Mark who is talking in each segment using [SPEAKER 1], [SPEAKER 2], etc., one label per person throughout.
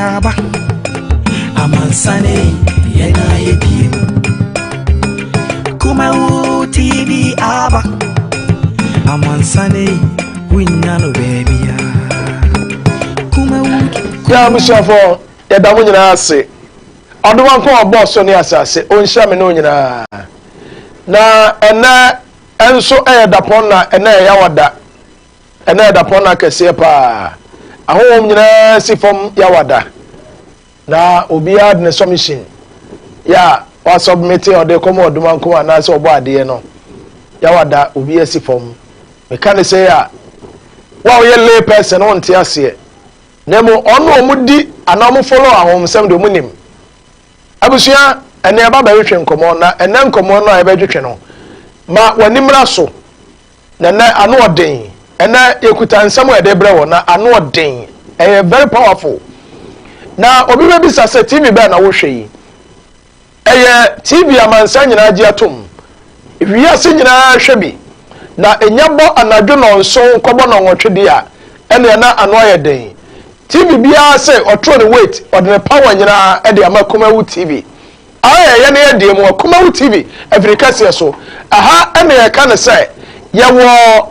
[SPEAKER 1] aba amansane yɛn ayɛ biem Kumawu TV aba amansane wonya no baabia Kumawu.
[SPEAKER 2] Yɛ abusuafoɔ, yɛda mo nyinaa ase. Ɔdoma nko a ɔbɔɔ so ne asase, ɔnhyira me ne wo nyinaa. Na ɛnɛ nso ɛyɛ dapɔn na ɛnɛ ɛyɛ awada. Ɛnɛ yɛ dapɔnna kɛseɛ paa. Ahonhom nyinaa si fam yawada. Na obiara de ne submission yɛ a wasubmite a ɔde kɔma ɔdomankoma anaasɛ ɔbɔ adeɛ no. Yawada obiara si fam. Meka ne sɛ a wo a woyɛ lay person wonte aseɛ. Na mmom ɔno a wɔn di anaa wɔn follow ahonhomsɛm deɛ wɔn nim. Abusua, ɛnɛ yɛba bɛtwetwe nkɔmmɔ na ɛnɛ nkɔmmɔ no a yɛbɛtwetwe no ma w'ani mmra so. Na ɛnɛ ano ɔden. Ɛnɛ yɛkuta nsɛm a yɛde brɛ wɔ na ano ɔden. Ɛyɛ very powerful. Na obi bɛbisa sɛ TV bɛn na wohwɛ yi? Ɛyɛ TV amansan nyinaa gye atom. Wiase nyinaa hwɛ bi. Na ɛnya bɔ anadwo nɔnson kɔbɔ nɔnwɔtwe deɛ a, ɛneɛ na ano ayɛ den. TV biara sɛ ɔtoro ne weight, ɔde ne power nyinaa de ama Kumawu TV. Aha yɛ yɛn yɛ deɛ mu wɔ Kumawu TV afiri kɛseɛ so. Aha na yɛka no sɛ yɛwɔ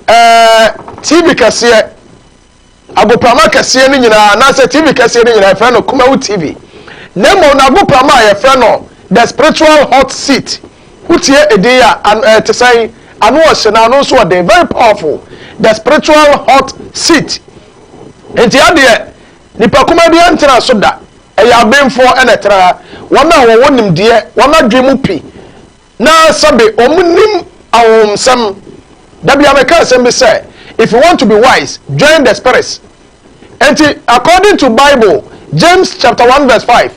[SPEAKER 2] ɛɛ TV kɛseɛ, agoprama kɛseɛ no nyinaa anaasɛ TV kɛseɛ no nyinaa yɛfrɛ no Kumawu TV. Na mmom no agoprama a yɛfrɛ no The Spiritual Hot Seat. Wotie edin a ɛte sɛn? Ano ɔhye na ano nso ɔden. Very powerful. The Spiritual Hot Seat. Nti adeɛ nipa kumaa bi antena so da. Ɛyɛ abenfoɔ na ɛtra ha, wɔn a wɔwɔ nimdeɛ, wɔn adwene mu pi, na sɛbe wɔn nim ahonhomsɛm. Da biara meka asɛm bi sɛ, if you want to be wise, join the spirits. Enti, according to Bible, James chapter 1 verse 5,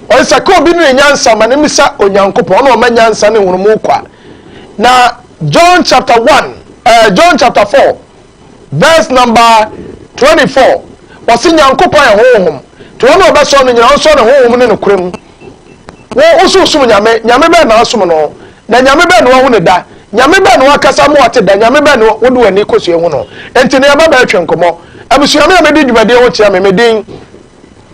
[SPEAKER 2] ɔse sɛ ka obi ne ne nyansa ma no mmisa Onyankopɔn, ɔna ɔma nyansa ne nhunumu kwa. Na John chapter 1, uh, John chapter 4, Verse number 24, Ɔse Nyankopɔn yɛ Honhom, nti wɔn a wɔbɛsɔre no nyinaa wɔnsɔre no Honhom ne nokorɛ mu. Wo, wo so wosom Nyame, Nyame bɛn na wosom no? Na Nyame bɛn na woahu no da? Nyame bɛn na woakasa ama wate da? Nyame bɛn na wode w'ani kosua hu no? Enti no yɛba bɛretwe nkɔmmɔ. Abusua, me a medi dwumadie ho kyea me, me din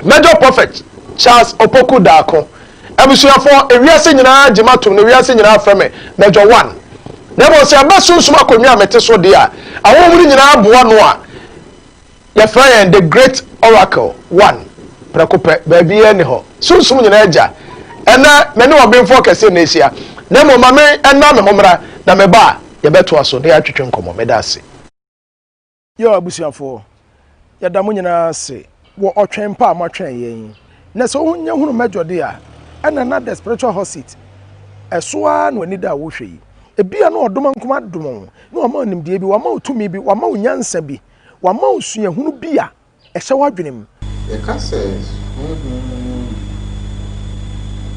[SPEAKER 2] Major Prophet Charles Opoku Darko. Abusuafoɔ, ewiase nyinaa gye m'atom na ewiase nyinaa frɛ me Major One. Na mmom sɛ ɛba sunsum akonnwa a mete so deɛ a, ahonhom no nyinaa boa ano a, yɛfrɛ yɛn The Great Oracle One. Prɛko pɛ, baabiara nni hɔ. Sunsum nyinaa agya. Ɛnnɛ, me ne ɔbenfoɔ kɛseɛ na ahyia. Na mmom ma me nna me ho mmra, na meba a, yɛbɛtoa so na yɛatwetwe nkɔmmɔ. Meda ase. Yo abusuafoɔ, yɛda mo nyinaa ase wɔ ɔtwɛn pa a moatwɛn yɛn. Na sɛ wonya hunu mɛdwo de a, ɛna na The Spiritual Hot Seat ɛso ara na w'ani da a wohwɛ yi. Ebia na ɔdom nko adom wo, na wama wo nimdeɛ bi, wama wo tumi bi, wama wo nyansa bi, wama wo suahunu bi a ɛhyɛ w'adwene mu.
[SPEAKER 3] Yɛka sɛ honhom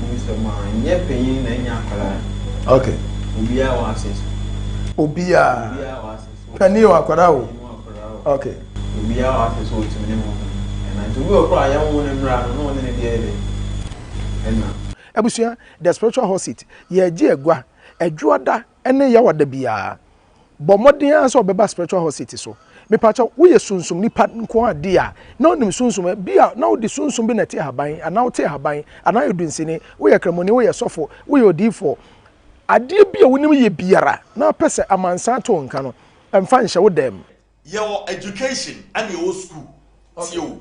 [SPEAKER 3] mu nsɛm a, ɛnyɛ panyin na ɛnyɛ akwadaa.
[SPEAKER 2] Okay.
[SPEAKER 3] Obiara wɔ access.
[SPEAKER 2] Obiara.
[SPEAKER 3] Obiara wɔ access.
[SPEAKER 2] Panin o, akwadaa o. Okay.
[SPEAKER 3] Obiara wɔ access sɛ otumi ne honhom ɛna nti obi wɔ koro a yɛnwo ne mmra no na ɔne ne deɛ de ɛna.
[SPEAKER 2] Abusua, The Spiritual Hot Seat, yɛregye agua, Adwoada ne Yawada biara. Bɔ mmɔden ara sɛ ɔbɛba spiritual hot seat so. Mepakyɛw, woyɛ sunsum nipa nko ara de a, na wonim sunsum, bi a na wode sunsum bi na ɛte ahaban, anaa wote ahaban, anaa woyɛ dunsini, woyɛ kramoni, woyɛ sɔfo, woyɛ odiyifoɔ. Adeɛ bi a wonim yɛ biara na wopɛ sɛ amansan te wo nka no, mfa nhyɛ wo dan mu.
[SPEAKER 4] Yɛwɔ education ɛna yɛwɔ school. Tie o.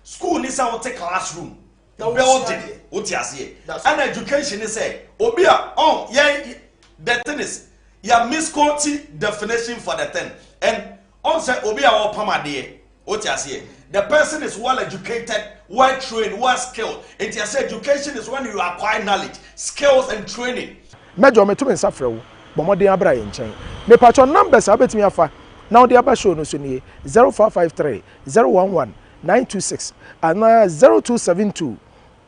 [SPEAKER 4] School ne sɛ wote classroom, building, wote aseɛ. Ɛna education ne sɛ obi a ɔn yɛn the thing is yɛ misquote definition for the thing and ɔn sɛ obi a ɔpam adeɛ wote aseɛ the person is well educated well trained well skilled nti ɛsɛ education is when you acquire knowledge skills and training.
[SPEAKER 2] Mɛgye meto me nsa frɛ wo, bɔ mmɔden abra yɛn nkyɛn. Mepakyɛw numbers a wobɛtumi afa na wode aba show no so nie, 0553 011 926 anaa 0272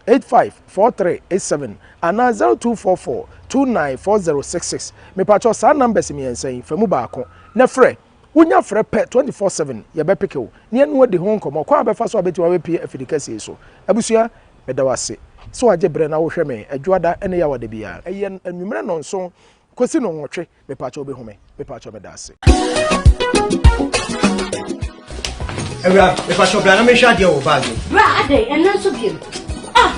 [SPEAKER 2] 854387 anaa 0244 294066. Mepakyɛw saa numbers mmiɛnsa yi, fa mu baako na frɛ. Wonya frɛ pɛ 24/7 yɛbɛpeke wo na yɛne wo adi ho nkɔmmɔ kwan a wobɛfa so a wobɛtumi abɛpue afidi kɛseɛ yi so. Abusua, meda wo ase sɛ woagye berɛ na wohwɛ me Adwoada ne Yawada biara. Ɛyɛ anwummerɛ nnɔnson kɔsi nnɔnwɔtwe. Mepakyɛw wobɛhu me. Mepakyɛw meda ase.
[SPEAKER 5] Awura, mepakyɛw bra na menhwɛ adeɛ wɔ bag mu.
[SPEAKER 6] Bra adɛn, ɛnnɛ nso biom? Ah!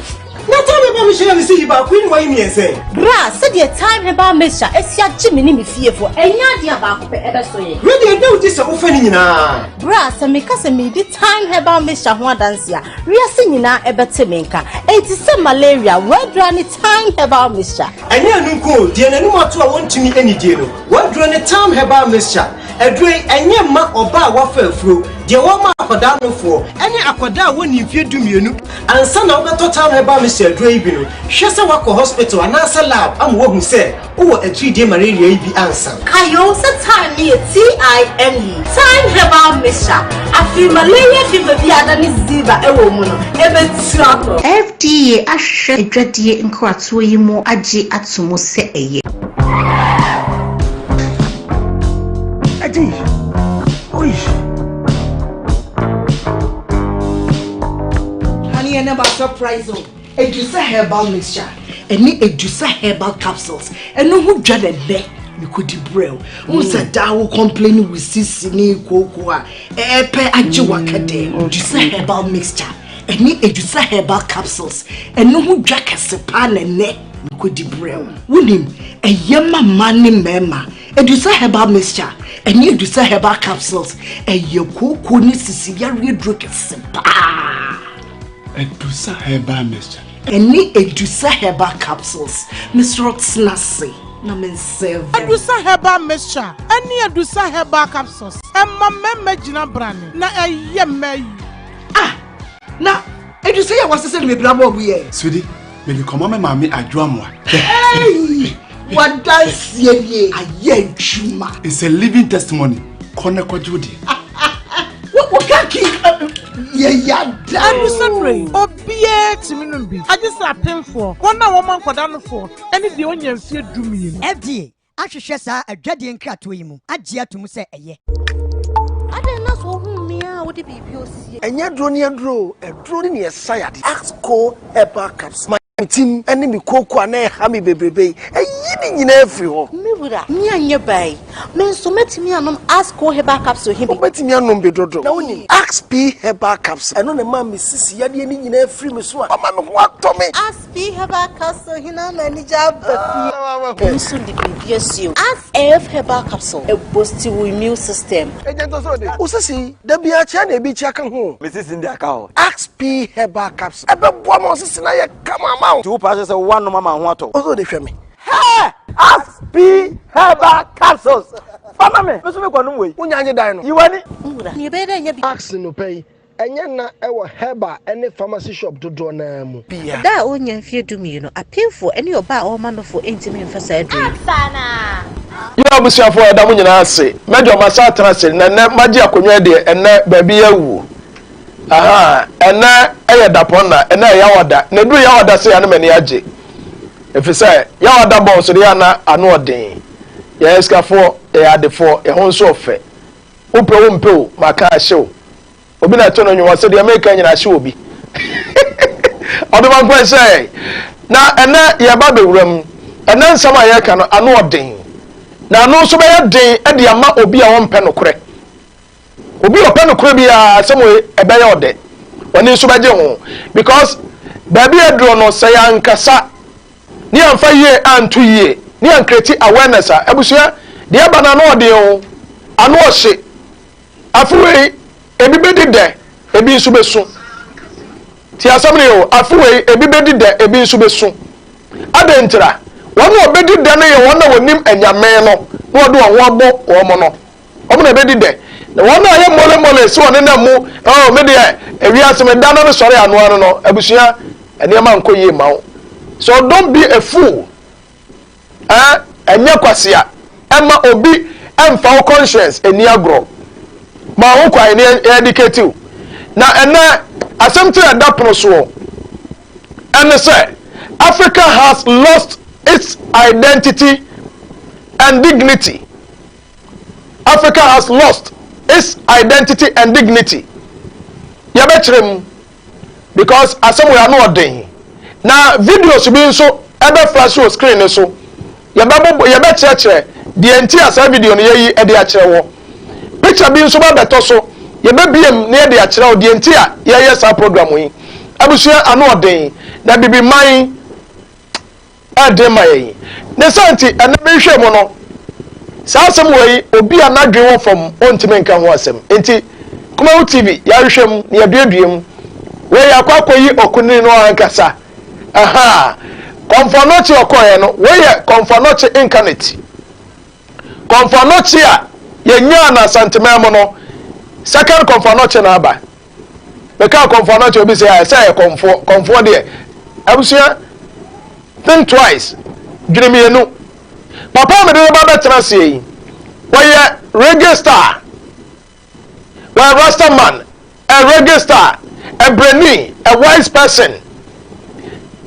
[SPEAKER 5] Na time herbal mixture na mese yi baako yi na wayi mmiɛnsa yi.
[SPEAKER 6] Bra, sɛdeɛ time herbal mixture asi agye me ne me fiefoɔ, ɛnyɛ adeɛ a baako pɛ ɛbɛso yɛn.
[SPEAKER 5] Wei deɛ ɛda wo ti sɛ wofa ne nyinaa.
[SPEAKER 6] Bra, sɛ meka sɛ meredi time herbal mixture ho adanse a, wiase nyinaa ɛbɛte me nka. Enti sɛ malaria, w'aduro ne time herbal mixture.
[SPEAKER 5] Ɛnyɛ ɛno nko o, deɛ n'anum ato a wɔntumi nnidie no, w'aduro ne time herbal mixture. Aduro yi, ɛnyɛ mma ɔbaa a wafa afuro, deɛ wɔma akwadaa nofoɔ, ne akwadaa a wɔnni mfeɛ dumienu. Ansa na wobɛtɔ Town Herbal Mixture aduro yi bi no, hwɛ sɛ woakɔ hospital anaasɛ lab ama wɔahu sɛ wowɔ atiridie malaria yi bi ansa.
[SPEAKER 6] Kae o sɛ Thyme no yɛ TIME, Thyme Herbal Mixture. Afei malaria fever bi a adane zeba wɔ mu no, ɛbɛtu akɔ.
[SPEAKER 7] FDA ahwehwɛ adwadie nkratoɔ yi mu agye ato mu sɛ ɛyɛ.
[SPEAKER 1] Eddie, oi.
[SPEAKER 8] Honey, ɛnɛ ba surprise o. Edusa herbal mixture ɛne Edusa herbal capsules ɛno ho dwa na ɛnɛ mekɔdi brɛ o. Wohu sɛ daa wo complain wo sisi ne kooko a ɛɛpɛ agye waka dɛ. Edusa herbal mixture ɛne Edusa herbal capsules ɛno ho dwa kɛse paa na ɛnɛ mekɔdi brɛ o. Wonim ɛyɛ ma mmaa ne mmarima. Adusa herbal mixture ɛne Adusa herbal capsules ɛyɛ kooko ne sisi yareɛ duro kɛse paa.
[SPEAKER 9] Adusa herbal mixture.
[SPEAKER 8] Ɛne Adusa herbal capsules. Mesrɛ tena ase na me nsɛve.
[SPEAKER 10] Adusa herbal mixture ɛne Adusa herbal capsules ɛma mmarima gyina brane na ɛyɛ mmaa yi.
[SPEAKER 8] Ah! Na Adusa yi a wɔasesa no bebree abɔ ɔbo yɛ.
[SPEAKER 9] Sweetie, mede kɔma me maame Adwo Amoah.
[SPEAKER 8] Hey! Wadanseɛ nie ayɛ adwuma.
[SPEAKER 9] It's a living testimony. Kɔ na kɔgye wo deɛ.
[SPEAKER 8] Wo kaki yɛ yada.
[SPEAKER 10] Adusa duro yi, obiara tumi nom bi, agye sɛ apemfoɔ, wɔn a wɔma nkwadaa nofoɔ, ne deɛ ɔnya mfeɛ dumienu.
[SPEAKER 11] FDA ahwehwɛ saa adwadie nkratoɔ yi mu agye ato mu sɛ ɛyɛ.
[SPEAKER 6] Adɛn na sɛ wohu me a wode biribi osie.
[SPEAKER 2] Ɛnyɛ aduro ne aduro o, aduro ne nea ɛsa yadeɛ. Axco Herbal Capsule ma me tim ne me kooko a na ɛha me bebrebe yi, ayi ne nyinaa afiri hɔ.
[SPEAKER 6] Me wura, me anyɛ baa yi, me nso mɛtumi anom Axco Herbal Capsule he bi?
[SPEAKER 2] Wobɛtumi anom bi dodo. Na wonim Axp Herbal Capsule, ɛno na ɛmaa me sisi yadeɛ no nyinaa firi me so a, wama me ho atɔ me.
[SPEAKER 6] Fi herbal capsule hena ma anigye aba fie. Nso de biribi asi o. As F herbal capsule ɛbosti wo immune system.
[SPEAKER 2] Agya ntɔ sɛ ɔde. Wo sisi da biara kyia na ebi kyia ka ho o.
[SPEAKER 12] Me sisi de aka hɔ.
[SPEAKER 2] Axe P herbal capsule ɛbɛboa ma wo sisi no ayɛ kama ama wo.
[SPEAKER 12] Nti wo paa kyerɛ sɛ woanom ama wo ho atɔ wo.
[SPEAKER 2] Wo sɛ ɔde hwɛ me.
[SPEAKER 12] Hɛɛ! Axe P herbal capsules fa ma me, me nso me kɔ nom wei.
[SPEAKER 2] Wo nya nye dan no.
[SPEAKER 12] Yi w'ani.
[SPEAKER 6] Nwura, nea ɛbɛyɛ dɛ anya bi.
[SPEAKER 2] Axe no pɛ yi Ɛnyɛ nna wɔ herbal ne pharmacy shop dodoɔ no ara mu. Bia.
[SPEAKER 7] Da a ɔnnya mfeɛ dumienu, apemfoɔ ne ɔbaa a ɔrema nofoɔ ntumi mfa saa aduro yi.
[SPEAKER 2] Yɛn abusuafoɔ yɛda mo nyinaa ase. Mɛdwo masa atena ase na ɛnɛ magye akonnwa yi deɛ ɛnɛ baabi awu. Ahaa ɛnɛ ɛyɛ dapɔnna ɛnɛ ɛyɛ yawada na ɛduru yawada sei a na m'ani agye. Ɛfiri sɛ yawada bɔ nso deɛ na ano ɔden. Yɛyɛ sikafoɔ, yɛyɛ adefoɔ, yɛn ho nso ɔfɛ. Wopɛ o wompɛ o maka ahye o. Obi na ɛto no nnwom ɔsɛ deɛ meka nyina ahye obi. Ɔdoma nko ɛhyɛ yɛn. Na ɛnɛ yɛba bɛwura mu. Ɛnɛ nsɛm a yɛreka no ano ɔden. Na ano nso bɛyɛ den de ama obi a ɔmpɛ nokorɛ. Obi a ɔpɛ nokorɛ biara asɛm wei ɛbɛyɛ ɔdɛ. Ɔni nso bɛgye ho. Because baabi aduro no sɛ yɛankasa ne yɛamfa yie anto yie ne yɛnkreti awareness a abusua deɛ ɛba no ano ɔden o. Ano ɔhye. Afe wei, ebi bɛdi dɛ, ebi nso bɛsu. Tie asɛm no yie o, afe wei, ebi bɛdi dɛ, ebi nso bɛsu. Adɛn ntira? Wɔn a wɔbɛdi dɛ no yɛ wɔn a wɔnim anyame no na wɔde wɔn ho abɔ wɔn no. Wɔn na ɛbɛdi dɛ. Na wɔn a wɔyɛ molemole sɛ wɔnenam mu, oh, me deɛ, ewiase meda na mesɔre ano ano no, abusua, nneɛma nkɔ yie mma wo. So don't be a fool. Eh, ɛnyɛ kwasea. Ɛmma obi ɛmfa wo conscience ɛni agorɔ. Ma ho kwan ne educate wo. Na ɛnɛ, asɛm tiri a ɛda pono soɔ ɛne sɛ, Africa has lost its identity and dignity. Africa has lost its identity and dignity. Yɛbɛkyerɛ mu. because asɛm wei ano ɔden na videos bi nso ɛbɛ flash wɔ screen no so yɛbɛbobɔ yɛbɛkyerɛkyerɛ deɛ nti a saa video no yɛyi ɛde akyerɛ wɔ picture bi nso bɛbɛtɔ so Yɛbɛbue mu na yɛde akyerɛ wo deɛ nti a yɛreyɛ saa program yi. Abusua, ano ɔden, na Abibiman ɛden ma yɛn. Ne saa nti, ɛnnɛ menhwɛ mu no, saa asɛm wei, obi a n'adwene wɔ fam ɔntumi nka ho asɛm. Nti, Kumawu TV, yɛahwehwɛ mu na yɛaduadua mu. Wei yɛakɔ akɔyi okunini no ankasa. Ahaa, Kɔmfo Anokye ɔkɔeɛ no, wei yɛ Kɔmfo Anokye incarnate. Kɔmfo Anokye a yɛnyaa no Asanteman mu no, second Kɔmfo Anokye na aba. Mekaa Kɔmfo Anokye obi sɛ sɛ ɛyɛ kɔmfoɔ, kɔmfoɔ deɛ. Abusua, think twice, dwene mmienu. Papa a mede no ba bɛtena aseɛ yi, ɔyɛ reggae star. Wɔyɛ rasta man, a reggae star, a brani, a wise person.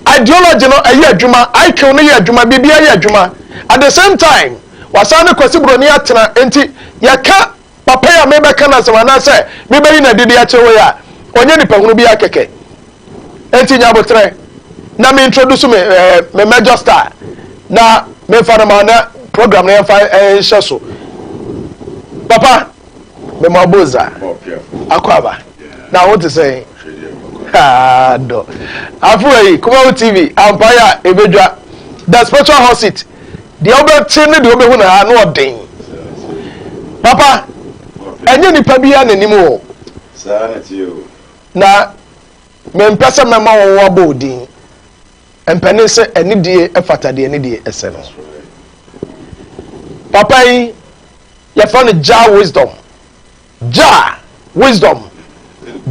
[SPEAKER 2] Ideology no ɛyɛ adwuma, IQ no yɛ adwuma, biribiara yɛ adwuma. At the same time, wasan ne Kwasi Broni atena, enti yɛka papa yi a mebɛka no asɛm anaasɛ mebɛyi no adi de akyerɛ wo yi a, ɔnyɛ nipahunu biara kɛkɛ. Enti nya aboterɛ na me introduce me eh, me major star na memfa no ma na program no yɛmfa eh, nhyɛ so. Papa, me mo aboza akɔ aba na ho te sɛn? Ah, dɔ. Afei yi, Kumawu TV, ampa yɛ a ebedwa. The spiritual hot seat. Deɛ wobɛte ne deɛ wobɛhu na ha no ɔden. Papa, ɛnyɛ nipa biara n'anim o.
[SPEAKER 13] Saa na tie o.
[SPEAKER 2] Na mempɛ sɛ mɛma wɔabɔ wo din. Mpɛ ne sɛ anidie fata deɛ anidie sɛ no. Papa yi, yɛfrɛ no Jah Wisdom. Jah Wisdom.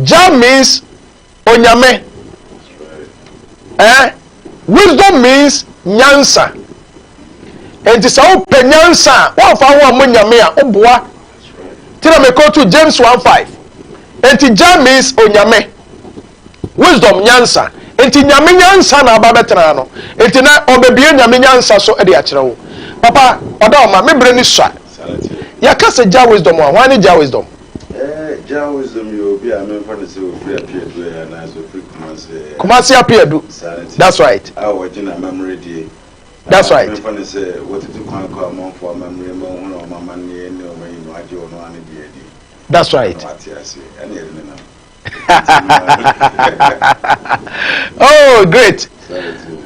[SPEAKER 2] Jah means Onyame. Eh? Wisdom means nyansa. Enti sɛ wopɛ nyansa a, woamfa ho ammɔ Nyame a, woboa. Nti na mekɔtu James 1:5. Enti Jah means Onyame. Wisdom, nyansa. Enti Nyame nyansa na aba bɛtena no. Enti na ɔbɛbue Nyame nyansa so de akyerɛ wo. Papa, ɔda ɔma, me berɛ ni sua. Yɛka sɛ Jah Wisdom a, hwan ne Jah Wisdom?
[SPEAKER 13] Eh, Jah Wisdom yɛ obi a memfa no sɛ ɔfiri Apeadu ɛ anaasɛ ɔfiri Kumasi ɛ.
[SPEAKER 2] Kumasi Apeadu.
[SPEAKER 13] Saa ne teɛ.
[SPEAKER 2] That's right.
[SPEAKER 13] A wɔgye n'amammerɛ die.
[SPEAKER 2] That's right.
[SPEAKER 13] Memfa no sɛ wɔtutu kwan kɔ amanfoɔ amammerɛ mu ahunu wɔn amanneɛ ne wɔn ayi no agye ɔno ara ne deɛ adi.
[SPEAKER 2] That's right.
[SPEAKER 13] Na wate aseɛ. Ɛne yɛde ne nam.
[SPEAKER 2] Oh, great.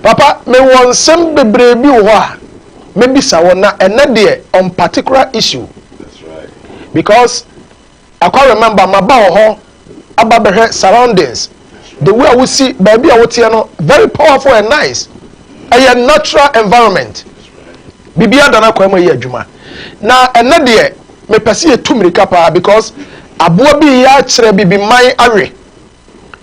[SPEAKER 2] Papa, mewɔ nsɛm bebree bi wɔ hɔ a mɛbisa wɔ na ɛnɛ deɛ on particular issue.
[SPEAKER 13] That's right.
[SPEAKER 2] Because I quite remember maba wɔ hɔ aba bɛhwɛ surroundings. The way a wosi baabi a woteɛ no very powerful and nice. Ɛyɛ natural environment. Biribiara da n'akwan mu ɛyɛ adwuma. Na ɛnɛ deɛ mepɛ sɛ yɛtu mmirika paa because aboa bi reyɛ akyerɛ bibiman awe.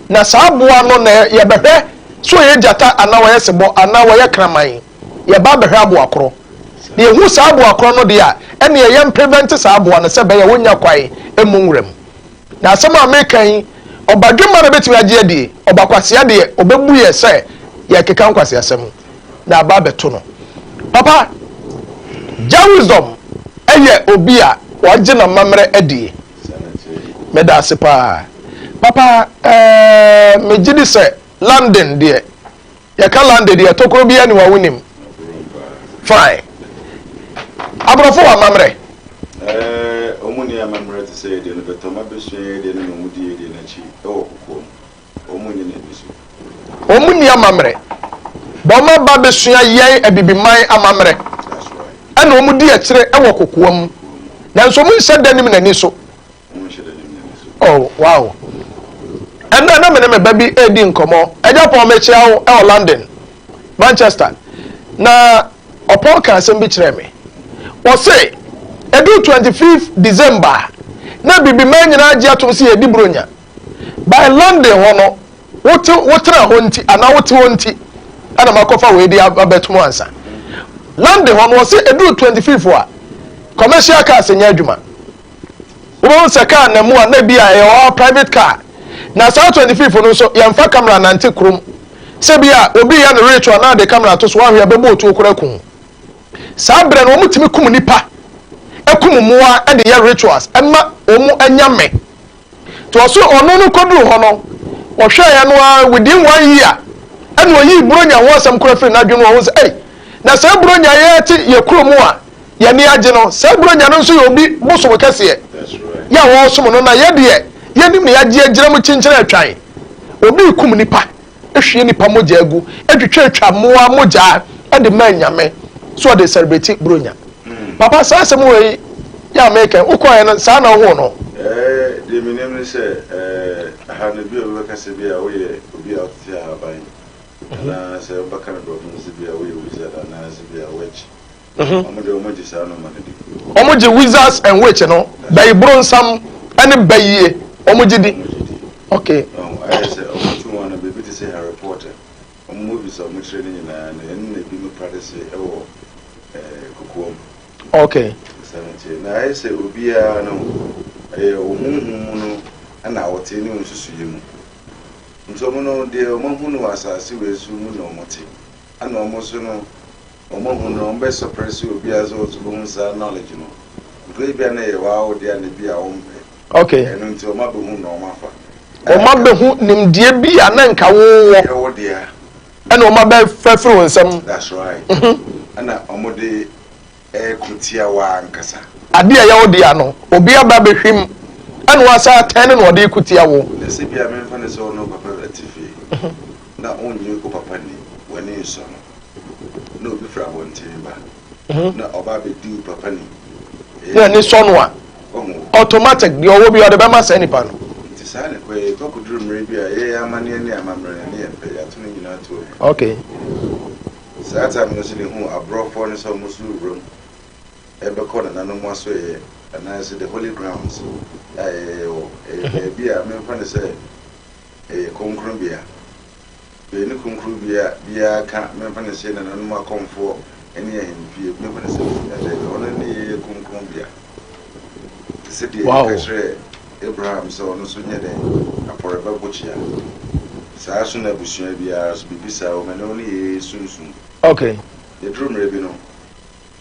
[SPEAKER 2] Na saa aboa no na yɛbɛhwɛ sɛ ɔyɛ gyata anaa ɔyɛ sebɔ anaa ɔyɛ kraman. Yɛba abɛhwɛ aboa korɔ. Na yɛhu saa aboa korɔ no deɛ a, ɛneɛ yɛn prevent saa aboa no sɛ ɛbɛyɛ wɔnnya kwan mmu nwura mu. Na asɛm a meka yi, ɔbadwemma na bɛtumi agye adie, ɔbakwasea deɛ ɔbɛbu yɛ sɛ yɛrekeka nkwaseasɛm na aba abɛto no. Papa, Jah Wisdom yɛ obi a wagye n'amammerɛ adie. Meda ase paa. Papa, eh, megye di sɛ London deɛ, Yɛka Lande deɛ tokuro biara ni hɔ a wonim. Fine. Aborɔfo wɔ amammerɛ?
[SPEAKER 13] Ɛɛ, wɔn nni amammerɛ te sɛ yɛdeɛ no, but wɔn abɛsua yɛdeɛ no na wɔn di yɛdeɛ no akyi wɔ kokoam. Wɔn nyɛ n'ani so.
[SPEAKER 2] Wɔn nni amammerɛ, but wɔn aba abɛsua yɛn Abibiman amammerɛ ɛna wɔn di akyire wɔ kokoam. Nanso wɔn nhyɛ da nim n'ani so. Oh, wow. Ɛnna na me ne me ba bi redi nkɔmmɔ. Agya Paul, mekyia wo wɔ London, Manchester. Na ɔpɔn ka asɛm bi kyerɛɛ me. Ɔse, ɛduru 25th December a, na Abibiman nyinaa gye atom sɛ yɛdi Buronya. By London hɔ no, wote wotena hɔ nti anaa wote hɔ nti ɛna makɔfa wei de abɛtom ansa. London hɔ no, ɔse ɛduru 25th a, commercial cars nyɛ adwuma. Wobɛhu sɛ car nam mu a na ebi a ɛyɛ ɔa private car. Na saa 25 no nso yɛmfa camera nante kurom. Sɛ bi a obi reyɛ no ritual na ade camera to so woahwɛ a bɛbɔ otuo koraa aku wo. Saa berɛ no wɔtumi kum nnipa, kum mmoa de yɛ rituals ma wɔn anyame. Nti ɔso ɔno no kɔduru hɔ no ɔhwɛeɛ no ara within one year ɛna ɔyii Buronya ho asɛm koraa firi n'adwene mu ɔhu sɛ ei na saa Buronya yɛte yɛ kurom a yɛn ani agye no, saa Buronya no nso yɛ obi bosom kɛseɛ. Yɛ a wɔresom no na yɛ deɛ yɛnim na yɛagye agyina mu kyenkyene atwan. Obi rekum nipa, hwie nipa mogya agu, twitwatwa mmoa mogya de ma anyame so ɔde celebrate Buronya. Papa saa asɛm wei yɛ a meka yi, wokɔeɛ no saa na wohuu no?
[SPEAKER 13] Ɛɛ, deɛ menim ne sɛ, ɛɛ, aha no bi a obi bɛka sɛ bi a woyɛ obi a wotete ahaban, anaa sɛ wobɛka no borɔfo no sɛ bi a woyɛ wizard anaa sɛ bi a witch. Wɔn deɛ wɔn gye saa nneɛma no di.
[SPEAKER 2] Wɔn gye wizards and witch no, bɛyibronsam ne bɛyie, wɔn gye di.
[SPEAKER 13] Wɔn gye di.
[SPEAKER 2] Okay.
[SPEAKER 13] Ɔho, ayɛ sɛ wɔn tu wɔn no biribi te sɛ Harry Potter, wɔn movies a wɔn kyerɛ no nyinaa no, ɛno na ebinom practice wɔ ɛɛ kokoam.
[SPEAKER 2] Okay.
[SPEAKER 13] Saa na ɛteɛ. Na ayɛ sɛ obiara no, ɛyɛ wo honhom mu no na wote ne wo nsusuiɛ mu. Nti wɔn no, deɛ wɔn ahu no wɔ asase wei so mu na wɔn te. Ɛna wɔn nso no, wɔn ahu no, wɔn bɛ suppress obiara sɛ ɔso bɛhu saa knowledge no. Because ebia na ɛyɛ waa wo dea na ebia wɔn pɛ.
[SPEAKER 2] Okay.
[SPEAKER 13] Ɛno nti wɔn abɛhu na wɔn afa.
[SPEAKER 2] Wɔn abɛhu nimdeɛ bi a na nka wowɔ.
[SPEAKER 13] Ɛyɛ wo dea.
[SPEAKER 2] Ɛna wɔn abɛfa firi wo nsam.
[SPEAKER 13] That's right. Ɛna wɔn de ɛko tia wo ankasa.
[SPEAKER 2] Adeɛ a ɛyɛ wo dea no, obi aba abɛhwim ɛna wasan atɛn no na ɔde reko tia wo.
[SPEAKER 13] Na sɛ bia memfa no sɛ wo ne wo papa te fie na wonnye wo papa nni, w'ani nsɔ no, na obi firi abɔnten ba na ɔba abɛdi wo papa ni,
[SPEAKER 2] Na ani sɔ no a, automatic deɛ ɔwɔ biara ɔde bɛma saa nipa no.
[SPEAKER 13] Nti saa na ɛkɔyɛ, yɛkɔ akɔduru mmerɛ bi a yɛyɛ amanneɛ ne amammerɛ no ne yɛmpɛ, yɛato ne nyinaa to agu.
[SPEAKER 2] Okay.
[SPEAKER 13] Saa time no nso na ehuu aborɔfoɔ no sɛ wɔn nso rewura mu rebɛkɔ nananom asoɛeɛ anaasɛ the holy grounds a yɛwɔ. Ɛyɛ baabi a memfa no sɛ ɛyɛ kronkronbea. Baabi ne kronkronbea biara ka memfa no sɛ nananom akɔmfoɔ ne ahemfie, memfa no sɛ daabi, ɔno ne yɛyɛ kronkronbea. Te sɛ deɛ yɛka kyerɛɛ Abraham sɛ ɔno nso nyɛ dɛn? Afɔrebɛ bokyea. Saa nso na abusua biara nso biribi saa wɔ mu, ɛno ne yɛn sunsum.
[SPEAKER 2] Okay.
[SPEAKER 13] Yɛduru mmerɛ bi no,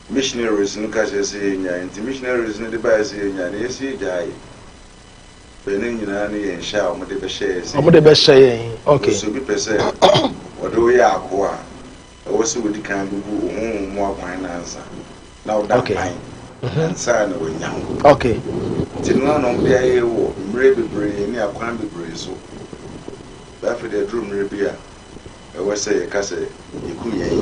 [SPEAKER 13] missionaries no ka kyerɛ sɛ yɛnnyae, nti missionaries no de baeɛ sɛ yɛnnyae no, yɛsi yɛgyaeɛ. Bɛn no nyinaa ne yɛn hyɛ a wɔde bɛhyɛ yɛn sɛ
[SPEAKER 2] Wɔde bɛhyɛ yɛn, okay.
[SPEAKER 13] Sɛ obi pɛ sɛ ɔde wo yɛ akoa a, Ɛwɔ sɛ wodi kan bubu wo honhom mu akwan no ansa na woda mpan ansa na wanya wo. Nti no ara na wɔde ayɛ wɔ mmerɛ bebree ne akwan bebree so. But afei deɛ aduru mmerɛ bi a ɛwɔ sɛ yɛka sɛ yɛku yɛn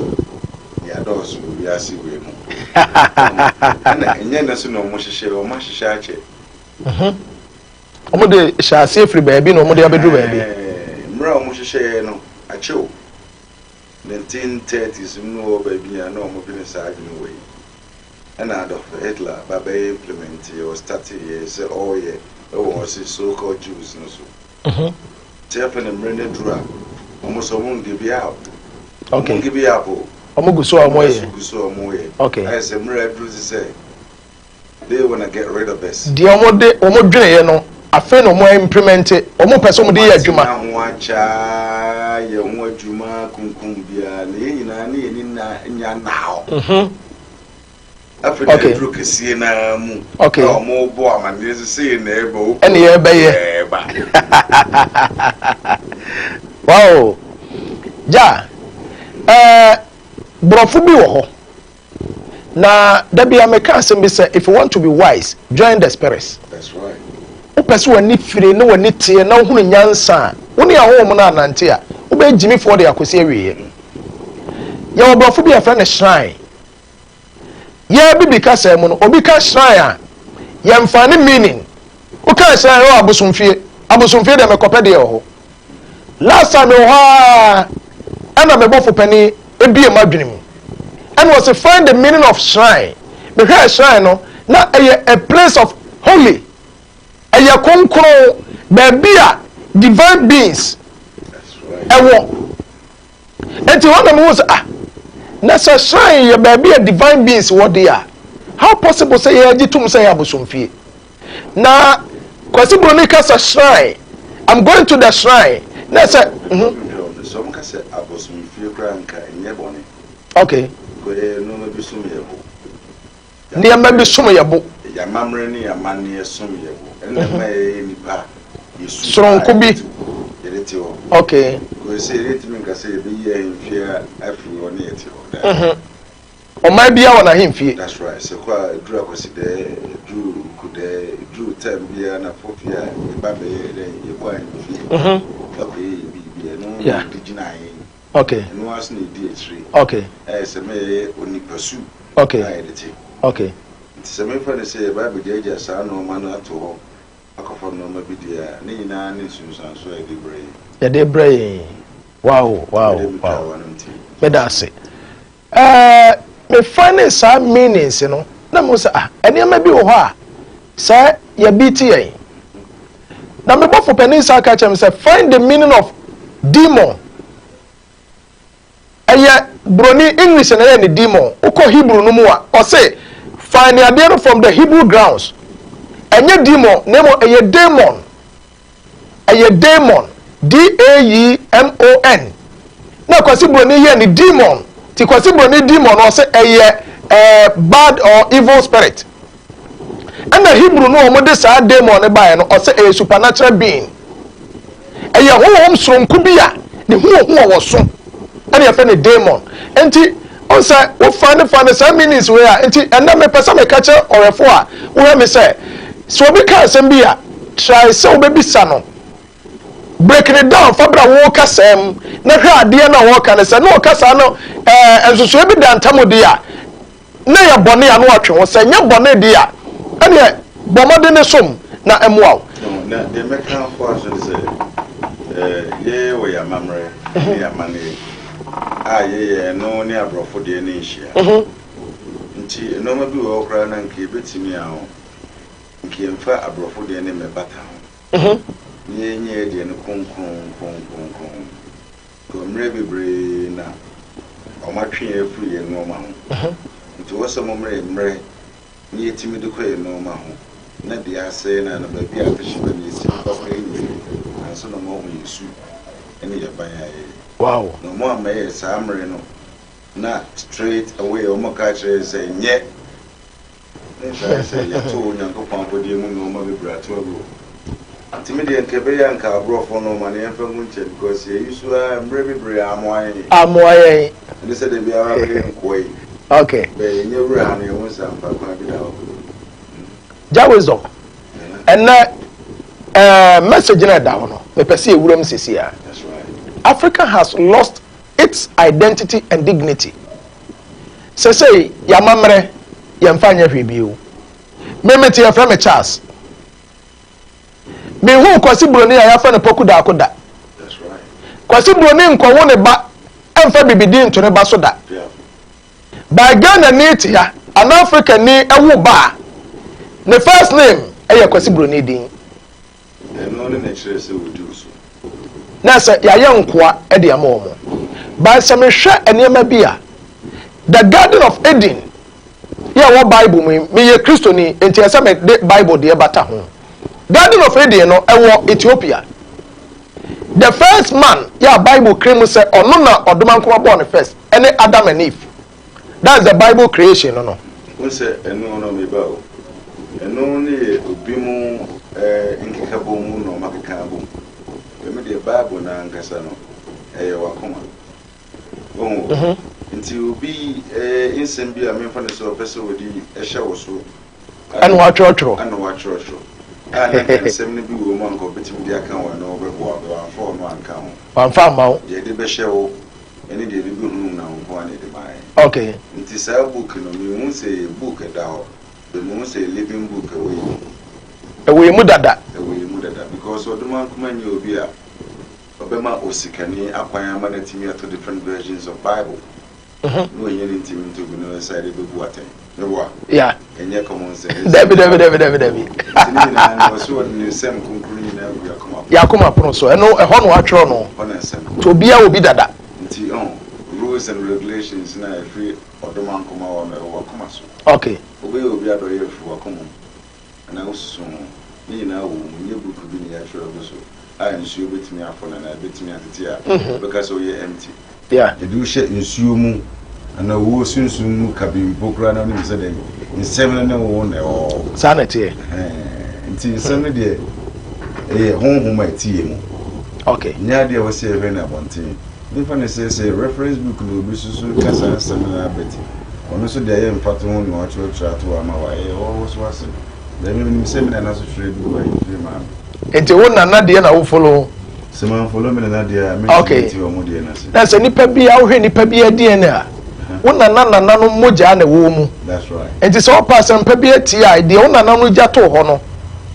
[SPEAKER 13] na yɛadɔɔso wɔ wiase wei mu. Ɛna ɛnyɛ nnɛ so na wɔhyehyɛ, wɔahyehyɛ akyɛ.
[SPEAKER 2] Wɔde hyɛ aseɛ firi baabi na wɔde abɛduru baabi.
[SPEAKER 13] Mmerɛ a wɔhyehyɛeɛ no akyɛ o. 1930s mu no wɔ baabi a na wɔn dwene saa adwene wei. Ɛna Adolf Hitler ba bɛyɛ implement yɛ, ɔ starte yɛ sɛ ɔreyɛ ɛwɔ ɔse so called Jews no so. Nti afei na mmerɛ no aduru a wɔn nso wɔn ngive up.
[SPEAKER 2] Okay.
[SPEAKER 13] Wɔn ngive up o.
[SPEAKER 2] Wɔn gu so a wɔn yɛ.
[SPEAKER 13] Wɔn gu so a wɔn yɛ.
[SPEAKER 2] Okay.
[SPEAKER 13] Ayɛ sɛ mmerɛ aduru te sɛ They wanna get rid of us.
[SPEAKER 2] Deɛ wɔn de wɔn dweneeɛ no afei na wɔn implemente, wɔn pɛ sɛ wɔn de yɛ adwuma.
[SPEAKER 13] Wɔn atena ho akyɛ ara yɛ ho adwuma kunkum biara na yɛn nyinaa ne yɛn ani nna nya nna hɔ. Afei na aduru kɛseɛ no ara mu a wɔn rebɔ amaneɛ sɛ sei na ɛreba o.
[SPEAKER 2] Ɛne yɛrebɛyɛ.
[SPEAKER 13] Ɛreba.
[SPEAKER 2] Wow. Gya, ɛɛ borɔfo bi wɔ hɔ. Na da bia meka asɛm bi sɛ if you want to be wise join the spirits. Wopɛ sɛ w'ani firi ne w'ani teɛ na wohunu nyansa a, wo ne ahonhom no anante a, wobɛyɛ gyimifoɔ de akɔsi awieɛ. Yɛwɔ borɔfo bi a yɛfrɛ no shrine. Yɛ bibi kasa mu no, obi ka shrine a, yɛmfa ne meaning. Woka shrine, oh abosomfie, abosomfie deɛ mekɔpɛ deɛ wɔ hɔ. Last time mewɔ hɔ ara ɛna me bɔfo panin ebie m'adwene mu ɛna ɔse find the meaning of shrine. Mehwɛɛ shrine no na ɛyɛ a place of holy, ɛyɛ kronkron, baabi a divine beings ɛwɔ. Enti hɔ na mehu sɛ ah, na sɛ shrine yɛ baabi a divine beings wɔ deɛ a, how possible sɛ yɛgye tom sɛ ɛyɛ abosomfie? Na Kwasi Broni ka sɛ shrine, I'm going to the shrine. Na sɛ.
[SPEAKER 13] Mhm. Sɛ wɔn ka sɛ abosomfie koraa nka ɛnyɛ bɔne.
[SPEAKER 2] Okay.
[SPEAKER 13] Kɔyɛ nneɛma bi som yɛ bo.
[SPEAKER 2] Nneɛma bi som yɛ bo.
[SPEAKER 13] Yɛn amammerɛ ne yɛn amanneɛ som yɛ bo. Ɛna ɛma yɛyɛ nipa yɛ su.
[SPEAKER 2] Soronko bi.
[SPEAKER 13] Yɛde te hɔ.
[SPEAKER 2] Okay.
[SPEAKER 13] Kɔyɛ sɛ yɛrentumi nka sɛ yɛbɛyi ahemfie afiri hɔ ne yɛte hɔ. Daa.
[SPEAKER 2] Ɔman biara wɔ n'ahemfie.
[SPEAKER 13] That's right. Sɛ kɔ a eduru Akwasidɛɛ, eduru Ukudɛɛ, eduru time biara na fofie a yɛba bɛyɛ dɛn yɛkɔ ahemfie ɛkɔyɛ yɛ biribi ɛno na yɛde gyina yɛn.
[SPEAKER 2] Okay.
[SPEAKER 13] Ɛno ara so na yɛdi akyire.
[SPEAKER 2] Okay.
[SPEAKER 13] Ɛyɛ sɛ mɛyɛ onipa su.
[SPEAKER 2] Okay.
[SPEAKER 13] A yɛde te.
[SPEAKER 2] Okay.
[SPEAKER 13] Nti sɛ mefa no sɛ yɛba abɛgyaagyaa saa nnoɔma no ato hɔ akɔfa nnoɔma bi deɛ a, ne nyinaa ne nsunsuansoɔ a yɛde brɛ yɛn.
[SPEAKER 2] Yɛde brɛ yɛn. Wow, wow, wow. Meda ase. Ɛɛ, me finding saa meanings no, na mehu sɛ ah, nneɛma bi wɔ hɔ a sɛ yɛbi te yɛn. Na me bɔfo panin saa ka kyerɛ me sɛ find the meaning of demon. Ɛyɛ broni English na ɛyɛ ne demon. Wokɔ Hebrew no mu a, ɔse find adeɛ no from the Hebrew grounds. Ɛnyɛ demon, na mmom ɛyɛ daemon. Ɛyɛ daemon, D-A-E-M-O-N. Na Kwasi Broni yɛ ne demon. Ti Kwasi Broni demon no ɔse ɛyɛ eh, bad or evil spirit. Ɛna Hebrew no wɔn de saa daemon no baeɛ no ɔse ɛyɛ supernatural being. Ɛyɛ honhom soronko bi a ne ho ohu a wɔso ɛna yɛfrɛ no daemon. Nti ɔn sɛ wofa ne fa ne saa meanings wei a nti ɛnɛ mepɛ sɛ meka kyerɛ ɔwɛfo a wohwɛ me sɛ sɛ obi ka asɛm bi a try sɛ wobɛbisa no break it down fa bra wo kasa mu na hwɛ adeɛ no a wɔka no sɛ na ɔka saa no ɛɛ nsosoɛ bi da ntam deɛ a na ɛyɛ bɔne a na watwe ho, sɛ ɛnyɛ bɔne deɛ a, ɛneɛ bɔ mmɔden ne som na ɛmmoa wo.
[SPEAKER 13] Na deɛ mɛka afoa so ne sɛ, yɛ wɔ yɛn amammerɛ ne yɛn amanneɛ a yɛyɛ ɛno ne aborɔfo deɛ no nhyia. Nti nnoɔma bi wɔ hɔ koraa no a nka yɛbɛtumi a nka yɛmfa aborɔfo deɛ no mmɛbata ho na yɛnyɛ yɛn deɛ no kronkron kronkron kronkron. Wɔ mmerɛ bebree na wɔatwe yɛn afiri yɛn nnoɔma ho. Nti wɔ sɛ wɔma yɛn mmerɛ na yɛtumi de kɔ yɛn nnoɔma ho na deɛ asɛe no anaa baabi a atɛhyɛ ba no yɛsi no papa yɛ yie ansa na wɔahu yɛn su ne yɛn ban a yɛyɛ.
[SPEAKER 2] Wow.
[SPEAKER 13] Na wɔn amma yɛn saa mmerɛ no na straight away wɔka akyerɛ yɛn sɛ nyɛ. Ne nsa ayɛ sɛ yɛtow Onyankopɔn abɔdeɛ mu nnoɔma bebree ato agu hɔ. Nti me deɛ nka ɛbɛyɛ a nka aborɔfoɔ nnoɔma no yɛmfa ngu nkyɛn because yɛ use ara mmerɛ bebree a amoa yɛn.
[SPEAKER 2] Amoa yɛn.
[SPEAKER 13] Ɛne sɛ da biara bɛyɛ nkoa yi.
[SPEAKER 2] Okay.
[SPEAKER 13] Bɛ yɛnyɛ wura ha no yɛn ho nsa mfa kwan bi da hɔ.
[SPEAKER 2] Jah Wisdom, ɛnɛ ɛɛ message no ɛda hɔ no mepɛ sɛ yɛwura mu sisi a.
[SPEAKER 13] That's right.
[SPEAKER 2] Africa has lost its identity and dignity. Sesei y'amammerɛ yɛnfa nyɛ hwee bio. Me mete yɛfrɛ me Charles. Menhuu Kwasi Broni a yɛafrɛ no Poku Daako da. Kwasi Broni nkɔwo ne ba mfa bibidin nto ne ba so da. By Ghanani te ha anaa Africani wo ba a, ne first name yɛ Kwasi Broni din.
[SPEAKER 13] Ɛno ne na ɛkyerɛ sɛ wɔdi wo so.
[SPEAKER 2] Na sɛ yɛayɛ nkoa de ama wɔn. But sɛ mehwɛ nneɛma bi a, the Garden of Eden yɛ ɛwɔ Bible mu yi, meyɛ Kristoni, nti ɛsɛ mede Bible deɛ bata ho. Garden of Eden no, ɛwɔ Ethiopia. The first man yɛ a Bible kiri mu sɛ ɔno na ɔdomankoma bɔɔ no first, ɛne Adam and Eve. That's the Bible creation no no.
[SPEAKER 13] Wohu sɛ ɛno no, me ba o, ɛno no yɛ obi mu eh, nkekabom na wɔakeka abom. But me deɛ Bible no ankasa no, ɛyɛ w'akoma. Wohu o? Mhm. Nti obi eh, nsɛm bi a memfa no sɛ ɔpɛ sɛ ɔde hyɛ wo so.
[SPEAKER 2] Ɛna watwerɛtwerɛ.
[SPEAKER 13] Ɛna watwerɛtwerɛ. A na nka nsɛm no bi wɔ mu a nka ɔbɛtumi de aka ho a na ɔbɛboa wo, but wamfa ɔno anka ho.
[SPEAKER 2] Wamfa amma wo.
[SPEAKER 13] Deɛ ɛde bɛhyɛ wo. Ɛne deɛ yɛde bɛhunahuna wo nko ara na yɛde maeɛ.
[SPEAKER 2] Okay.
[SPEAKER 13] Nti saa book no, menhu sɛ ɛyɛ book ɛda hɔ, but mehu sɛ ɛyɛ living book ɛwɔ yɛn mu.
[SPEAKER 2] Ɛwɔ yɛn mu dada.
[SPEAKER 13] Ɛwɔ yɛn mu dada because Ɔdomankoma nyɛ obi a ɔbɛma osikani akwan ama no atumi ato different versions of Bible. Na ohiani ntumi ntɔ bi na ɔsan de bɛbu atɛn. Meboa?
[SPEAKER 2] Yeah.
[SPEAKER 13] Ɛnyɛ common sense.
[SPEAKER 2] Dabi dabi dabi dabi dabi.
[SPEAKER 13] Nti ne nyinaa no ɔsɛ ɔde ne nsɛm kronkron no nyinaa gu y'akoma pono.
[SPEAKER 2] Y'akoma pono so ɛno ɛhɔ na watwerɛ no.
[SPEAKER 13] Ɛhɔ na nsɛm
[SPEAKER 2] Nti obiara wɔ bi dada.
[SPEAKER 13] Nti ɔho rules and regulations no a ɛfiri ɔdomankoma hɔ no ɛwɔ w'akoma so.
[SPEAKER 2] Okay.
[SPEAKER 13] Wobɛyɛ obi adɔeɛ afiri w'akoma mu. anaa wosusu ho, ne nyinaa wɔ wo mu, nyɛ book bi na yɛatwerɛ agu so a nsuo bɛtumi afɔ no anaa ɛbɛtumi atete a wobɛka sɛ woyɛ empty. Yɛde wo hyɛ nsuo mu anaa owuo sunsum mu kabii mpo koraa na wonim sɛ dɛn, nsɛm no ne wo na ɛwɔ hɔ.
[SPEAKER 2] Saa na ɛteɛ.
[SPEAKER 13] Ɛhɛn, nti nsɛm no deɛ ɛyɛ honhom a ɛte yɛn mu.
[SPEAKER 2] Okay.
[SPEAKER 13] Nyɛ adeɛ a ɛwɔ sɛ yɛhwɛ no abɔnten. Memfa no sɛ sɛ reference book na obi susu ka saa nsɛm no ara but. Ɔno nso deɛ ɛyɛ mfatoho na wakyerɛkyerɛ ato hɔ ama wo a, ɛyɛ ɔwɔ so asɛm. Bɛɛ me menim sɛ me nana so twerɛ bi wɔ hɔ a ɛfiri maame.
[SPEAKER 2] Nti wo nana deɛ na wo follow?
[SPEAKER 13] Sɛ man follow me nana deɛ a, mentumi
[SPEAKER 2] Okay.
[SPEAKER 13] nte wɔn deɛ no ase.
[SPEAKER 2] Na sɛ nipa bi a wohwɛ nipa bi DNA a, wo nana nana no mogyaa na ɛwɔ mu.
[SPEAKER 13] That's right.
[SPEAKER 2] Nti sɛ ɔpa asɛmpa bi atie a, deɛ wo nana no gya too hɔ no,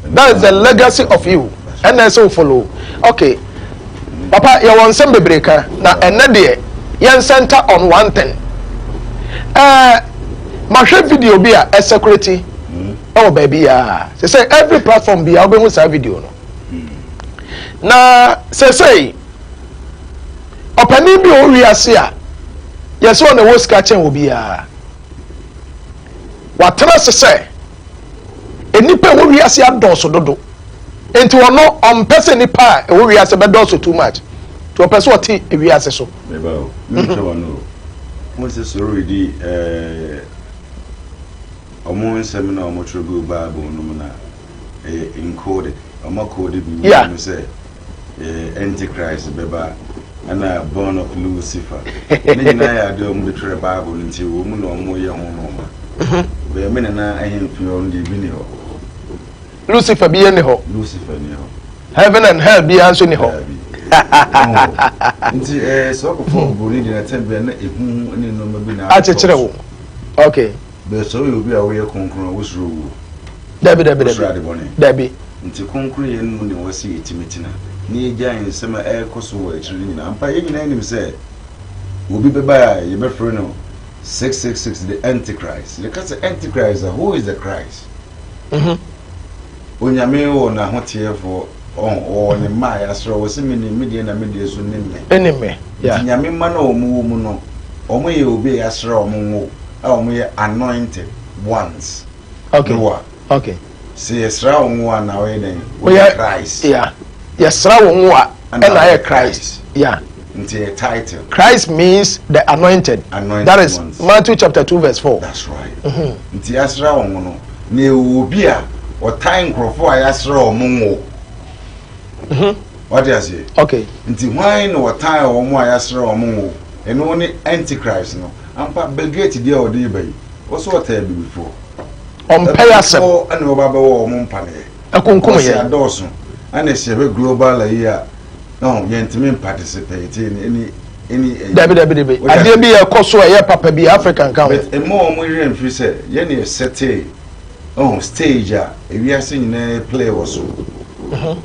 [SPEAKER 2] that is the legacy of you. Ɛna ɛsɛ wo follow. Okay. Papa, yɛwɔ nsɛm bebree ka, na ɛnɛ deɛ yɛn center on one thing. Ɛɛ, mahwɛ video bi a ɛsɛkureti ɛwɔ baabi yaa. Sɛ sɛ every platform bi a wobɛhu saa video no. Na sɛsɛi, ɔpanin bi a ɔwɔ wiase a yɛsɛ ɔna ɛwɔ sika kyɛn obiara. Watena ase sɛ nnipa a ɛwɔ wiase adɔɔso dodo. Nti ɔno ɔmpɛ sɛ nnipa a ɛwɔ wiase bɛdɔɔso too much. Nti ɔpɛ sɛ ɔte wiase so.
[SPEAKER 13] Meba o, mentwa w'ano o. Wohu sɛ sɛ woredi ɛɛ ɔmo nsɛm na ɔmo twerɛ guu Bible no mu no a, ɛyɛ encoded. Ɔmo akode biribi wɔ mu sɛ ɛɛ Antichrist bɛba ɛna born of Lucifer. Ne nyinaa yɛ adeɛ a ɔmo de twerɛ Bible no nti ɛwɔ mu na ɔmo yɛ ho nnoɔma. Bɛyɛ me nana ahemfie hɔ no deɛ ebi ni hɔ.
[SPEAKER 2] Lucifer bi ni hɔ.
[SPEAKER 13] Lucifer ni hɔ.
[SPEAKER 2] Heaven and hell biara nso ni hɔ.
[SPEAKER 13] Nti ɛɛ sɛ ɔkɔfɔ oburoni deɛ n'atɛn bia na ehu ne nneɛma bi na
[SPEAKER 2] akyekyere wo. Okay.
[SPEAKER 13] Bɛɛ sɛ ɔyɛ obi a woyɛ kronkron a wosuro wuo.
[SPEAKER 2] Dabi dabi dabi.
[SPEAKER 13] Wosuro adebɔne.
[SPEAKER 2] Dabi.
[SPEAKER 13] Nti kronkronyɛ no mu na ɛwɔ sɛ yɛtumi tena na yɛgyae nsɛm a ɛrekɔ so wɔ akyiri no nyinaa. Ampa yɛn nyinaa nim sɛ obi bɛba a yɛbɛfrɛ no 666 the Antichrist. Yɛka sɛ Antichrist a who is the Christ?
[SPEAKER 2] Mhm.
[SPEAKER 13] Onyame wɔ n'ahoteɛfoɔ, ɔho, ɔwɔ ne mma a yɛasrɛ wɔ sɛ menim me deɛ na me deɛ so nim me.
[SPEAKER 2] Ɛnim me, yeah.
[SPEAKER 13] Nti Nyame mma no a wɔn wɔ mu no, wɔn yɛ obi a yɛasrɛ wɔn ngo a wɔn yɛ anointed ones.
[SPEAKER 2] Okay.
[SPEAKER 13] Noa.
[SPEAKER 2] Okay.
[SPEAKER 13] Sɛ yɛsra wo ngo a na woyɛ dɛn? Woyɛ Christ.
[SPEAKER 2] Yeah. Yɛsra wo ngo a ɛna ayɛ Christ. Yeah.
[SPEAKER 13] Nti yɛ title.
[SPEAKER 2] Christ means the anointed.
[SPEAKER 13] Anointed
[SPEAKER 2] That is
[SPEAKER 13] ones.
[SPEAKER 2] Matthew chapter 2 verse 4.
[SPEAKER 13] That's right.
[SPEAKER 2] Mm-hmm.
[SPEAKER 13] Nti yɛasra wo ngo no, na ɛwɔ obi a ɔtan nkurɔfoɔ a yɛasra wɔn ngo. Wate aseɛ?
[SPEAKER 2] Okay.
[SPEAKER 13] Nti hwan na ɔtan wɔn a yɛasra wɔn ngo? Ɛno ne Antichrist no. Ampa, Bill Gates deɛ a ɔde reba yi, ɔsɛ ɔtaa abibifoɔ.
[SPEAKER 2] Ɔmpɛ yɛ asɛm.
[SPEAKER 13] Abibifoɔ ɛna ɔba bɛwɔ wɔn mpaneɛ.
[SPEAKER 2] Ɛkunkum
[SPEAKER 13] Ɔsɛ
[SPEAKER 2] yɛn.
[SPEAKER 13] adɔɔso. Ɛna sɛ yɛhwɛ global ayi a, no, yɛntumi mparticipate in any any ayi.
[SPEAKER 2] Dabi dabi dabi.
[SPEAKER 13] Wode
[SPEAKER 2] Adeɛ
[SPEAKER 13] aseɛ?
[SPEAKER 2] bi yɛ kɔ so a ɛyɛ papa bi Africa nka ho.
[SPEAKER 13] But mma wɔn werɛ mfiri sɛ yɛn na yɛsɛtee ɔho stage a ewiase nyinaa play wɔ so.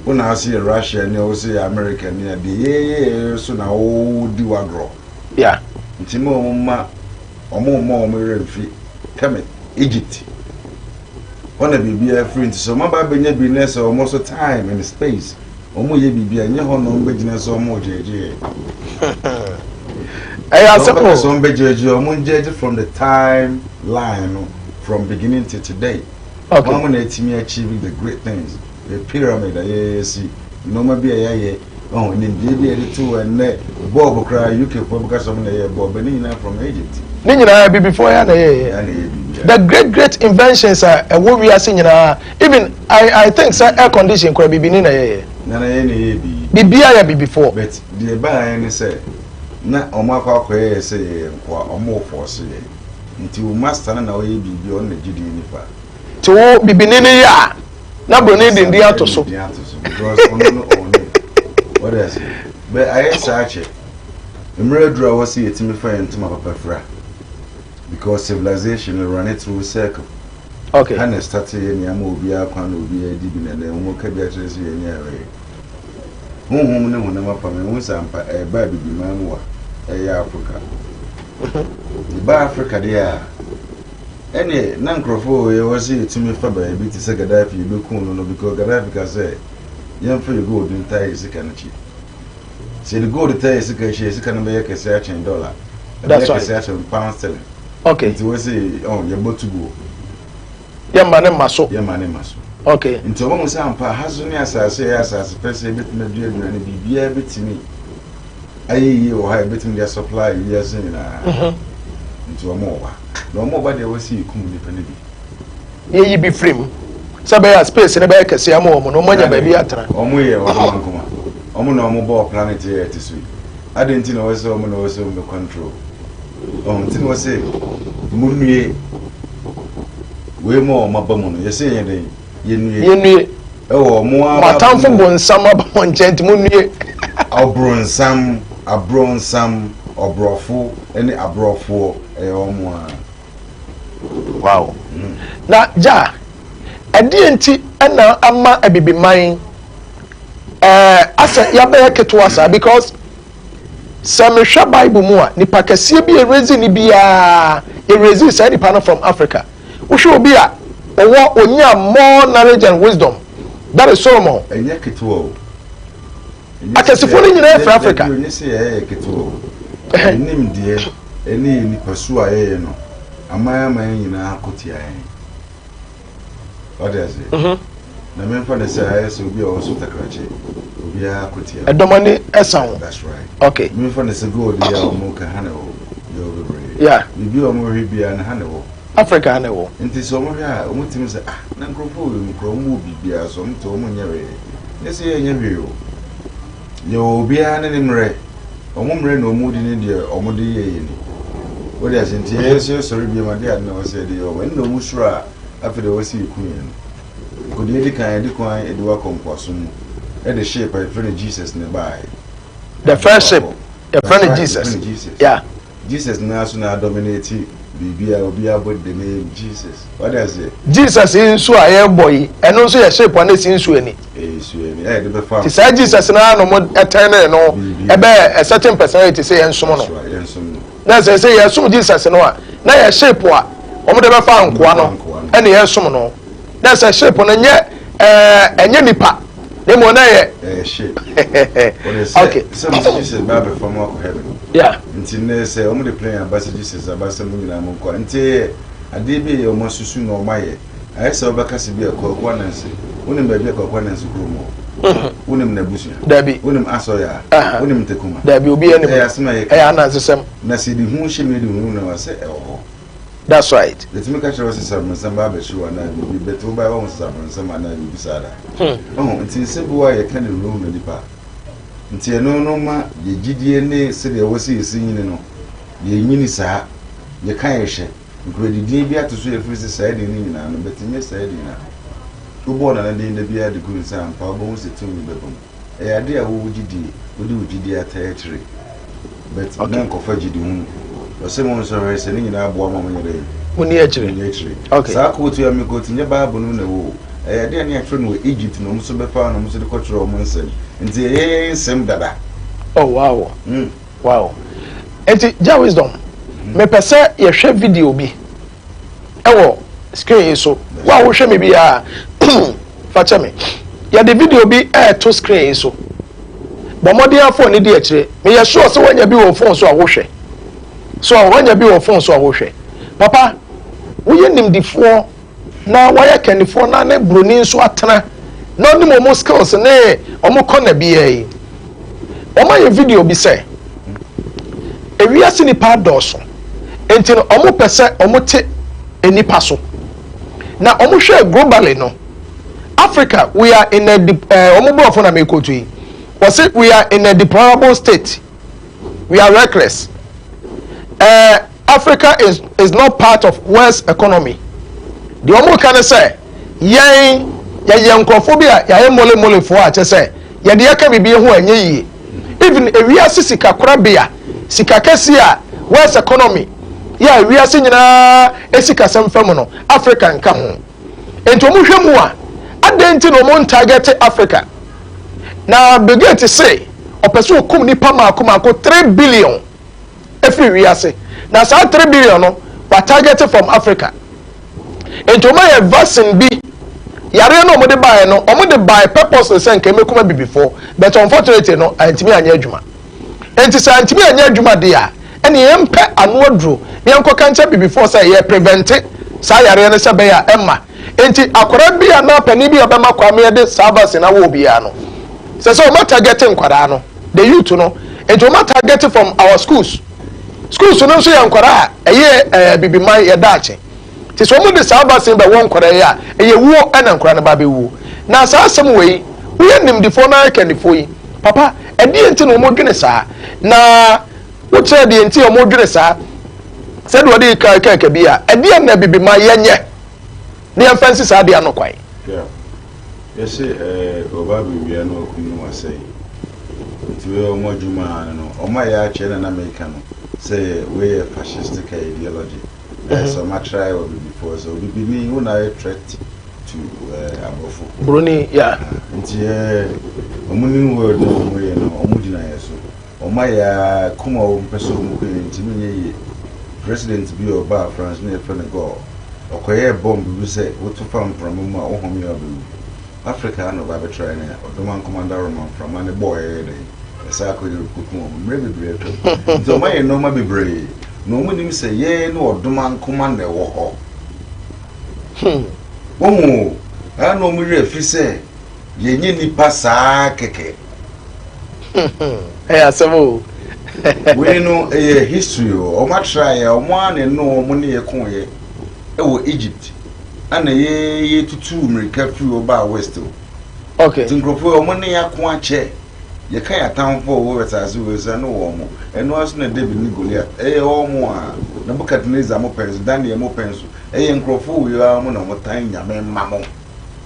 [SPEAKER 13] Wo na ase yɛ Russia ni, wo se yɛ America ni a, deɛ yɛyɛ so na wodi w'agorɔ.
[SPEAKER 2] Yeah.
[SPEAKER 13] Nti mma wɔn mma wɔn mma wɔn werɛ mfi Kemet, Egypt. Hɔ na biribiara firi nti sɛ wɔn aba abɛnya bi na sɛ wɔn so time and space wɔn yɛ biribi a ɛnyɛ hɔ na wɔn bɛgyina sɛ wɔn gyegye.
[SPEAKER 2] Ɛyɛ asɛm o.
[SPEAKER 13] Sɛ wɔn bɛgyegye wɔn gyegye from the time line no from beginning to today.
[SPEAKER 2] Okay.
[SPEAKER 13] Wɔn na atumi achieve the great things. The pyramid a yɛsi nneɛma bi a yɛayɛ ɔho nimdeɛ bi a yɛde to ɛnnɛ bɔɔb koraa UK foɔ bɛka sɛ wɔn na ɛyɛ bɔɔb ne nyinaa from Egypt.
[SPEAKER 2] Ne nyinaa bibifoɔ yɛ na yɛyɛ.
[SPEAKER 13] Yɛ na yɛ biribiara.
[SPEAKER 2] The great great inventions a ɛwɔ wiase nyinaa even I I think sɛ air condition koraa bibini na yɛyɛ.
[SPEAKER 13] Nana yɛ na yɛ bi.
[SPEAKER 2] Biribiara yɛ bibifoɔ.
[SPEAKER 13] But deɛ ɛbaeɛ ne sɛ na wɔn akɔ akɔyɛ yɛ sɛ yɛyɛ nkoa wɔn wɔ force yɛ nti wo master no na ɔyɛ biribi a ɔno na gye din nifa.
[SPEAKER 2] Nti wo bibini no yɛ a na broni de din ato so.
[SPEAKER 13] Din ato so because ɔno no ɔne wɔde ase bɛ ayɛ saa kyɛ mmerɛ aduru a wɔsi yɛtumi fa yɛn ntoma papa fira because civilization no run it through circle.
[SPEAKER 2] Okay.
[SPEAKER 13] Ha na ɛstate yɛ nea ama obiara kwan na obiara di bi na ɛnɛ wɔn ka bi akyerɛ sɛ yɛnyɛ ɛwɛ. Honhom ne honam apam ɛho sɛ ampa ɛreba abibiman mu wa ɛyɛ Africa. Ɛba Africa deɛ a ɛneɛ na nkurɔfoɔ wɔ yɛ wɔ sɛ yɛtumi fa baabi te sɛ Gaddafi yɛbɛku no no because Gaddafi ka sɛ yɛmfa yɛ gold ntaa yɛ sika no akyi. Sɛ yɛde gold taa yɛ sika akyi a sika no bɛyɛ kɛse akyɛn dollar. Ɛbɛyɛ
[SPEAKER 2] That's right.
[SPEAKER 13] kɛse akyɛn pound sterling.
[SPEAKER 2] Okay.
[SPEAKER 13] Nti wɔ sɛ ɔn yɛbɔ tuguo.
[SPEAKER 2] Yɛmma ne mma so.
[SPEAKER 13] Yɛmma ne mma so.
[SPEAKER 2] Okay.
[SPEAKER 13] Nti wɔn sɛ ampa ha so ne asase a ɛyɛ asase pɛ sɛ yɛbɛtumi adua aduane biribiara bɛtumi ayɛ yie wɔ ha yɛbɛtumi de asupply wiase nyinaa. Nti wɔn wɔ ba. Na wɔn wɔ ba deɛ wɔsi yɛkum nnipa no bi.
[SPEAKER 2] Yɛyi bi firi mu sɛ bɛyɛ a space no bɛyɛ kɛseɛ ama wɔn na wɔn anya baabi atena.
[SPEAKER 13] Wɔn yɛ wɔn nkoma. Wɔn na wɔn bɔɔ planet yɛ ɛte so yi. Adɛn nti na wɔsɛ wɔn na wɔsɛ wɔn bɛ control. Ɔho nti na wɔse monnue wei mu a wɔn aba mu no, yɛse yɛnyɛ dɛn? Yɛnnue.
[SPEAKER 2] Yɛnnue.
[SPEAKER 13] Ɛwɔ wɔn
[SPEAKER 2] Mo
[SPEAKER 13] ara
[SPEAKER 2] atamfo bonsam aba mo nkyɛn nti monnue.
[SPEAKER 13] Ɔbronsam, abronsam, ɔbrɔfo ne abrɔfoɔ, ɛyɛ wɔn ara.
[SPEAKER 2] Wow. Na gya, ɛdeɛ nti na ama abibiman ɛɛ asɛ yɛabɛyɛ ketewa saa because sɛ mehwɛ Bible mu a nipa kɛseɛ bi erezi ne biara erezi saa nipa no from Africa. Wohwɛ obi a ɔwɔ onya more knowledge and wisdom that is Solomon.
[SPEAKER 13] Ɛnyɛ ketewa o.
[SPEAKER 2] Akɛsefoɔ no nyinaa firi Africa.
[SPEAKER 13] Ɛnyɛ sɛ yɛyɛ ketewa o. Yɛn nimdeɛ ne yɛn nipasu a yɛyɛ no, aman aman nyinaa ko tia yɛn. Wate aseɛ? Mhm. Na memfa no sɛ ayɛ sɛ obi a ɔwɔ so takrakye, obiara ko tia.
[SPEAKER 2] Ɛdɔm ani ɛsa ho.
[SPEAKER 13] That's right.
[SPEAKER 2] Okay.
[SPEAKER 13] Memfa no sɛ gold yi a wɔn ka ha na ɛwɔ, yɛwɔ bebree.
[SPEAKER 2] Yeah.
[SPEAKER 13] Biribi a wɔn hwɛ biara no ha na ɛwɔ.
[SPEAKER 2] Africa ha na ɛwɔ.
[SPEAKER 13] Nti sɛ wɔn hwɛ a, wɔn tumi sɛ ah, na nkurɔfoɔ wɔ mu koraa, wɔn wɔ biribiara so, wɔn te wɔn nyɛ hwee. Nyɛ sɛ yɛnyɛ hwee o. Yɛwɔ obiara ne ne mmerɛ. Wɔn mmerɛ na wɔn di ne deɛ wɔn de yɛ yɛ ni. Wode ase nti yɛyɛ nso yɛsɔre biom adeɛ ade na wɔsɛ yɛde yɛ wɔn. Ɛno na wɔn suro a afei deɛ wɔsɛ yɛku yɛn no. Nko deɛ edi kan yɛde kwan de wakɔ nkoasom mu. Ɛde ship a yɛfrɛ no Jesus na ɛbaeɛ.
[SPEAKER 2] The first ship yɛfrɛ no Jesus. Yeah.
[SPEAKER 13] Jesus no ara so na adominate biribiara, obiara bɔ the name Jesus. Wate aseɛ?
[SPEAKER 2] Jesus yi nso a yɛrebɔ yi, ɛno nso yɛ shape a na ɛsi nsuo ani.
[SPEAKER 13] Ɛyɛ nsuo ani, ɛyɛ de bɛfa.
[SPEAKER 2] Ti saa Jesus no ara na wɔn ɛtɛn no ɛbɛyɛ a certain personality sɛ yɛnsom no.
[SPEAKER 13] Yɛnsom no.
[SPEAKER 2] Na sɛ sɛ yɛsom Jesus no a, na yɛ shape a wɔn de bɛfa nkoa no ɛna yɛsom no. Na sɛ shape no nyɛ ɛɛ ɛnyɛ nipa. Na mmom na yɛ.
[SPEAKER 13] Ɛyɛ shape. Wɔde sɛ
[SPEAKER 2] okay.
[SPEAKER 13] Sɛ mo sɛ Jesus ba abɛfa mo akɔ heaven.
[SPEAKER 2] Yeah.
[SPEAKER 13] Nti nnɛ sɛ wɔn de plane aba sɛ Jesus aba sɛ mo nyinaa mo nkɔ a, nti ɛyɛ adeɛ bi a ɛyɛ wɔn asusu na wɔn ayɛ. Ayɛ sɛ wobɛka sɛ bi a Kwaku Ananse, wonim baabi a Kwaku Ananse kurom wɔ? Wonim n'abusua?
[SPEAKER 2] Dabi.
[SPEAKER 13] Wonim Asɔyaa? Wonim Ntekuma?
[SPEAKER 2] Dabi, obiara nim.
[SPEAKER 13] Ɛyɛ asɛm a yɛka.
[SPEAKER 2] Ɛyɛ anansesɛm.
[SPEAKER 13] Na sɛ yɛde hu hyɛ mu na yɛde hunahuna wo a, sɛ ɛwɔ hɔ.
[SPEAKER 2] That's right.
[SPEAKER 13] Yɛtumi ka kyerɛ wo sɛ sabronsam ba abɛhye wo anaa biribi, but wobae woahu sɛ sabronsam anaa biribi saa da. Wahu? Nti nsɛm bi wɔ hɔ a yɛka de hunahuna nnipa. Nti ɛno no ma yɛ gyidie ne sɛdeɛ ɛwɔ sɛ yɛsi nyini no, yɛnyini saa. Yɛka yɛhwɛ. Nka yɛde din bi ato so a ɛfiri sɛ saa din no nyinaa no, but nyɛ saa din no a. Wobɔɔ Nana din da biara de gu nsa ampa a, wobɛhu sɛ tumi bɛba mu. Ɛyɛ ade a wo wogye die, wode wo gyidie ataa akyire but na nkɔfa gyidi hunu. Ɔsɛ mo nsɔhwɛ sɛ ne nyinaa boa ma monyɛ dɛn?
[SPEAKER 2] Monni akyire.
[SPEAKER 13] Monni akyire.
[SPEAKER 2] Okay.
[SPEAKER 13] Saa quote yi a me quote nyɛ Bible no mu na ɛwɔ o. Ɛyɛ ade a ne yɛatwerɛ no wɔ Egypt na wɔn nso bɛfaa na wɔn nso de kɔtwerɛ wɔn nsɛm. Nti ɛyɛ yɛn nsɛm dada.
[SPEAKER 2] Oh wow.
[SPEAKER 13] Mm.
[SPEAKER 2] Wow. Enti Jah Wisdom, mepɛ sɛ yɛhwɛ video bi. ɛwɔ screen yi so wo a wohwɛ me biara fa kyɛ me yɛde video bi ɛɛto screen yi so bɔ mmɔden afɔ ne di akyire meyɛ sure sɛ woanya bi wɔ phone so a wohwɛ so a woanya bi wɔ phone so a wohwɛ papa woyɛ nimdifoɔ na wayɛ kannifoɔ na ne buroni nso atena na ɔnim wɔn skills ne wɔn kɔna biara yi wɔn ayɛ video bi sɛ ewiase nipa adɔɔso nti no wɔn pɛ sɛ wɔn te nipa so na wɔn hwɛ globally no Africa we are in a ɛɛ wɔn borɔfo na mɛkoto yi wɔsi we are in a deplorable state we are reckless ɛɛ. Africa is is not part of world's economy. Deɛ wɔn ka ne sɛ yɛn yɛyɛ nkurɔfoɔ bi a yɛayɛ molemolefoɔ a kyɛ sɛ yɛde yɛka biribi ho a ɛnyɛ yie. Even ewiase sika korabea, sika kɛseɛ a world's economy yɛ a ewiase nyinaa esikasɛm fa mu no, Africa nka ho. Nti wɔn hwɛ mu a, adɛn nti na wɔn ntargɛte Africa? Na Bill Gates se ɔpɛ sɛ ɔkum nipa mako mako 3 billion efiri wiase na saa 3 billion no wa target from Africa. Nti wɔn ayɛ vaccine bi yareɛ no wɔn de baeɛ no, wɔn de baeɛ purposely sɛ nka emekuma bibifoɔ, but unfortunately no antumi anyɛ adwuma. Nti sɛ antumi anyɛ adwuma deɛ a, ɛne yɛn mpɛ ano aduro na yɛn kɔka nkyɛn bibifoɔ sɛ yɛ prevent saa yareɛ no sɛ bɛyɛ a ɛmma. Nti akwadaa bi a na panin bi a ɔbɛma kwame yɛde saa vaccine awɔ obiara no sɛ wɔn target nkwadaa no, the youth no. Nti wɔn target from our schools. Schools no nso yɛ nkwadaa a ɛyɛ bibiman yɛ daakye. Nti sɛ wɔn de saa vaccine bɛwɔ nkwadaa yi a, ɛyɛ wuo ɛna nkwadaa no ba bɛwuo. Na saa asɛm wɔ yi, woyɛ nimdifoɔ na ayɛ kandifoɔ yi papa, ɛdeɛ nti na wɔn dwene saa? Na wokyerɛ deɛ nti a wɔn dwene saa? Sɛdeɛ ɔde ka kɛkɛ bi a, ɛdeɛn na Abibiman yɛnyɛ na yɛmfa nsi saa adeɛ ano kwan?
[SPEAKER 13] Yeah. Yɛse eh, ɔba abɛwia na wakum no wasɛe. Nti wei ɔmo adwuma ara no no. Ɔmo a yɛakyɛ na na meka no sɛ wei yɛ fascistic ideology. Ɛyɛ sɛ ɔmo atrae wɔ abibifoɔ sɛ obibini wo na ayɛ threat to eh, aborɔfo.
[SPEAKER 2] Broni, yeah.
[SPEAKER 13] Nti eh, ɔmo new world na ɔmo yɛ no, ɔmo gyina yɛ so. Wɔn ayɛ ara kum a wɔn pɛ sɛ wɔn ku yɛn ntumi nyɛ yie. President bi a ɔbaa France na yɛfrɛ no Gaulle. Ɔkɔyɛɛ bomb bi sɛ woto fa mframa mu a wo home a wobɛwu. Africa ha na ɔba abɛtrae ne Ɔdoman Commander Roma mframa no bɔɔ yɛyɛ dɛn? Ɛsan kɔ Europe kɔku wɔn. Mmerɛ bebree atwam. Nti wɔn ayɛ nnoɔma bebree na wɔn nim sɛ yɛn ne Ɔdoman Commander wɔ hɔ. Wohu o, ɛha na wɔn werɛ afi sɛ yɛnyɛ nnipa saa kɛkɛ.
[SPEAKER 2] Ɛyɛ asɛm o.
[SPEAKER 13] Wei no ɛyɛ history o. Wɔn atra yɛ, wɔn a na ɛno wɔn ne yɛ ko yɛ ɛwɔ Egypt. Ɛna yɛ yɛ tutu mmirika firi hɔ baa West o.
[SPEAKER 2] Okay.
[SPEAKER 13] Nti nkurɔfoɔ wɔn ne yɛ ako akyɛ. Yɛka yɛ atamfoɔ wɔ asase wei so ɛno wɔn mo. Ɛno ara so na David ne Goliath ɛyɛ wɔn a Nebuchadnezzar mo pɛn so, Daniel mo pɛn so. Ɛyɛ nkurɔfoɔ wei ara mo na wɔn tan Nyame mma mo.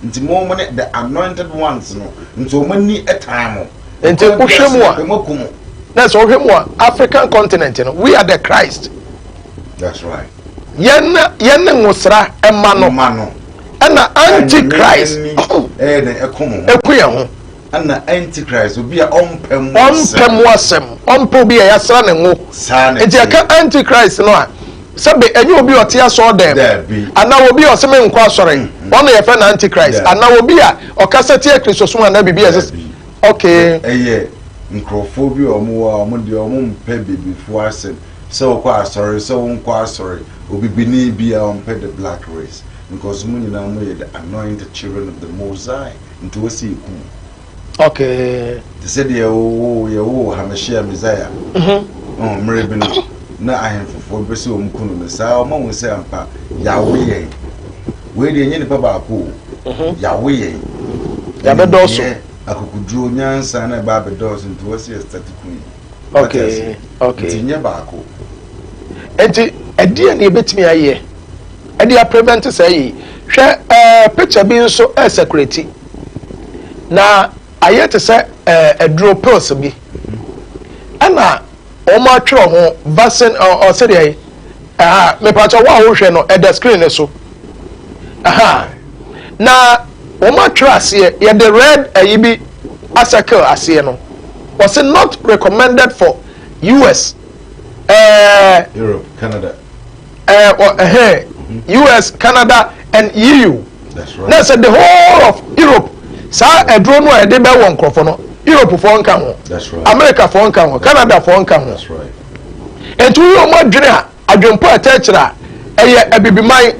[SPEAKER 13] Nti mo mo ne the anointed ones no nti wɔn ani tan mo.
[SPEAKER 2] Nti wohwɛ mu a
[SPEAKER 13] mo aku mo.
[SPEAKER 2] Na sɛ wohwɛ mu a African continent no we are the Christ.
[SPEAKER 13] That's right.
[SPEAKER 2] Yɛn yɛn ne nwosra ɛma no.
[SPEAKER 13] Ma no.
[SPEAKER 2] Ɛna antichrist.
[SPEAKER 13] Ɛyɛ dɛ ɛko mo ho.
[SPEAKER 2] Ɛko yɛn ho.
[SPEAKER 13] Ɛna antichrist obi a ɔmpɛ mo asɛm.
[SPEAKER 2] Ɔmpɛ mo asɛm. Ɔmpɛ obi a yɛasra ne ngo.
[SPEAKER 13] Saa na
[SPEAKER 2] Nti ɛka antichrist no a sɛbe ɛnyɛ obi a ɔte asɔre dɛm.
[SPEAKER 13] Daabi.
[SPEAKER 2] Anaa obi a ɔsɛ me nkɔ asɔre. Ɔno yɛfrɛ no antichrist. Anaa obi a ɔkasa tia Kristosom anaa biribi a ɛsɛ. Okay.
[SPEAKER 13] Ɛyɛ nkurɔfoɔ bi a wɔn wɔ a wɔn deɛ wɔn mpɛ bibifoɔ asɛm. Sɛ wokɔ asɔre sɛ wonkɔ asɔre obibini biara ɔmpɛ the black race because mo nyinaa mo yɛ the anointed children of the Most High. Nti wɔsi eku wo.
[SPEAKER 2] Okay.
[SPEAKER 13] Te sɛ deɛ wowoo yɛwoo Hamashia Messiah. Ɔho mmerɛ bi no na ahemfofoɔ bɛ sɛ wɔn ku no no saa wɔn ahu sɛ ampa yawo yɛn. Wei deɛ ɛnyɛ nipa baako o. Yawo yɛn.
[SPEAKER 2] Yabɛdɔɔso.
[SPEAKER 13] Animdeɛ, akokoduro, nyansa na ɛba abɛdɔɔso nti wɔsi yɛ start ku yɛn.
[SPEAKER 2] Okay. Okay.
[SPEAKER 13] Nti nyɛ baako.
[SPEAKER 2] Nti ɛdeɛ na yɛbɛtumi ayɛ ɛde aprevent saa yi. Hwɛ ɛɛ picture bi nso ɛɛsɛkureti na ayɛ te sɛ ɛɛ aduro pills bi ɛna wɔn atwerɛ ho vaccine ɔ ɔ sɛdeɛ yi ɛha mepatwa wo a wohwɛ no ɛda screen no so ɛha na wɔn atwerɛ aseɛ yɛde red ɛyi bi asɛkɛl aseɛ no wɔsi not recommended for US ɛɛ.
[SPEAKER 13] Europe, Canada.
[SPEAKER 2] Ɛɛ ɛhɛn US, Canada and EU.
[SPEAKER 13] That's right.
[SPEAKER 2] Na sɛ the whole of Europe saa aduro no a yɛde bɛ wɔ nkorɔfo no Europe foɔ nka ho.
[SPEAKER 13] That's right.
[SPEAKER 2] America foɔ nka ho, Canada foɔ nka ho.
[SPEAKER 13] That's right.
[SPEAKER 2] Nti woyi wɔn adwene a adwempo a ɛtɛ akyire a ɛyɛ abibiman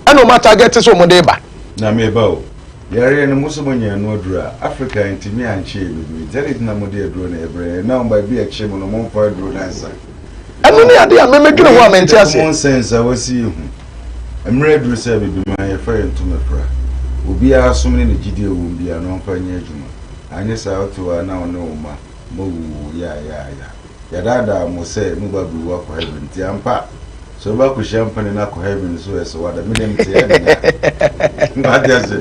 [SPEAKER 2] ɛna wɔn atagɛte sɛ wɔn de ba.
[SPEAKER 13] Na meba o. Yareɛ no mo nso mo nya ɛno aduro a, Africa ntumi ankye yɛ bebree nti adɛn nti na mode aduro no ɛbrɛ yɛn na baabi a ɛkye mo no momfa aduro no ansa.
[SPEAKER 2] Ɛno ne adeɛ a me medwene ho a mente aseɛ.
[SPEAKER 13] Common sense a wasi yɛ hu. Mmerɛ aduru sɛ abibiman yɛfa yɛn ntoma fira. Obiara som ne ne gyidie a ɛwɔ mu biara no ɔmfa nyɛ adwuma. Anyɛ saa wote hɔ a na wo ne wo mma moawuwu yaayaaya. Yɛadaadaa mo sɛ mo ba bɛwu akɔ heaven nti ampa sɛ wobɛ akɔhyia mpanin akɔ heaven nso ɛsɛ wada me deɛ mete ha de nya wate ase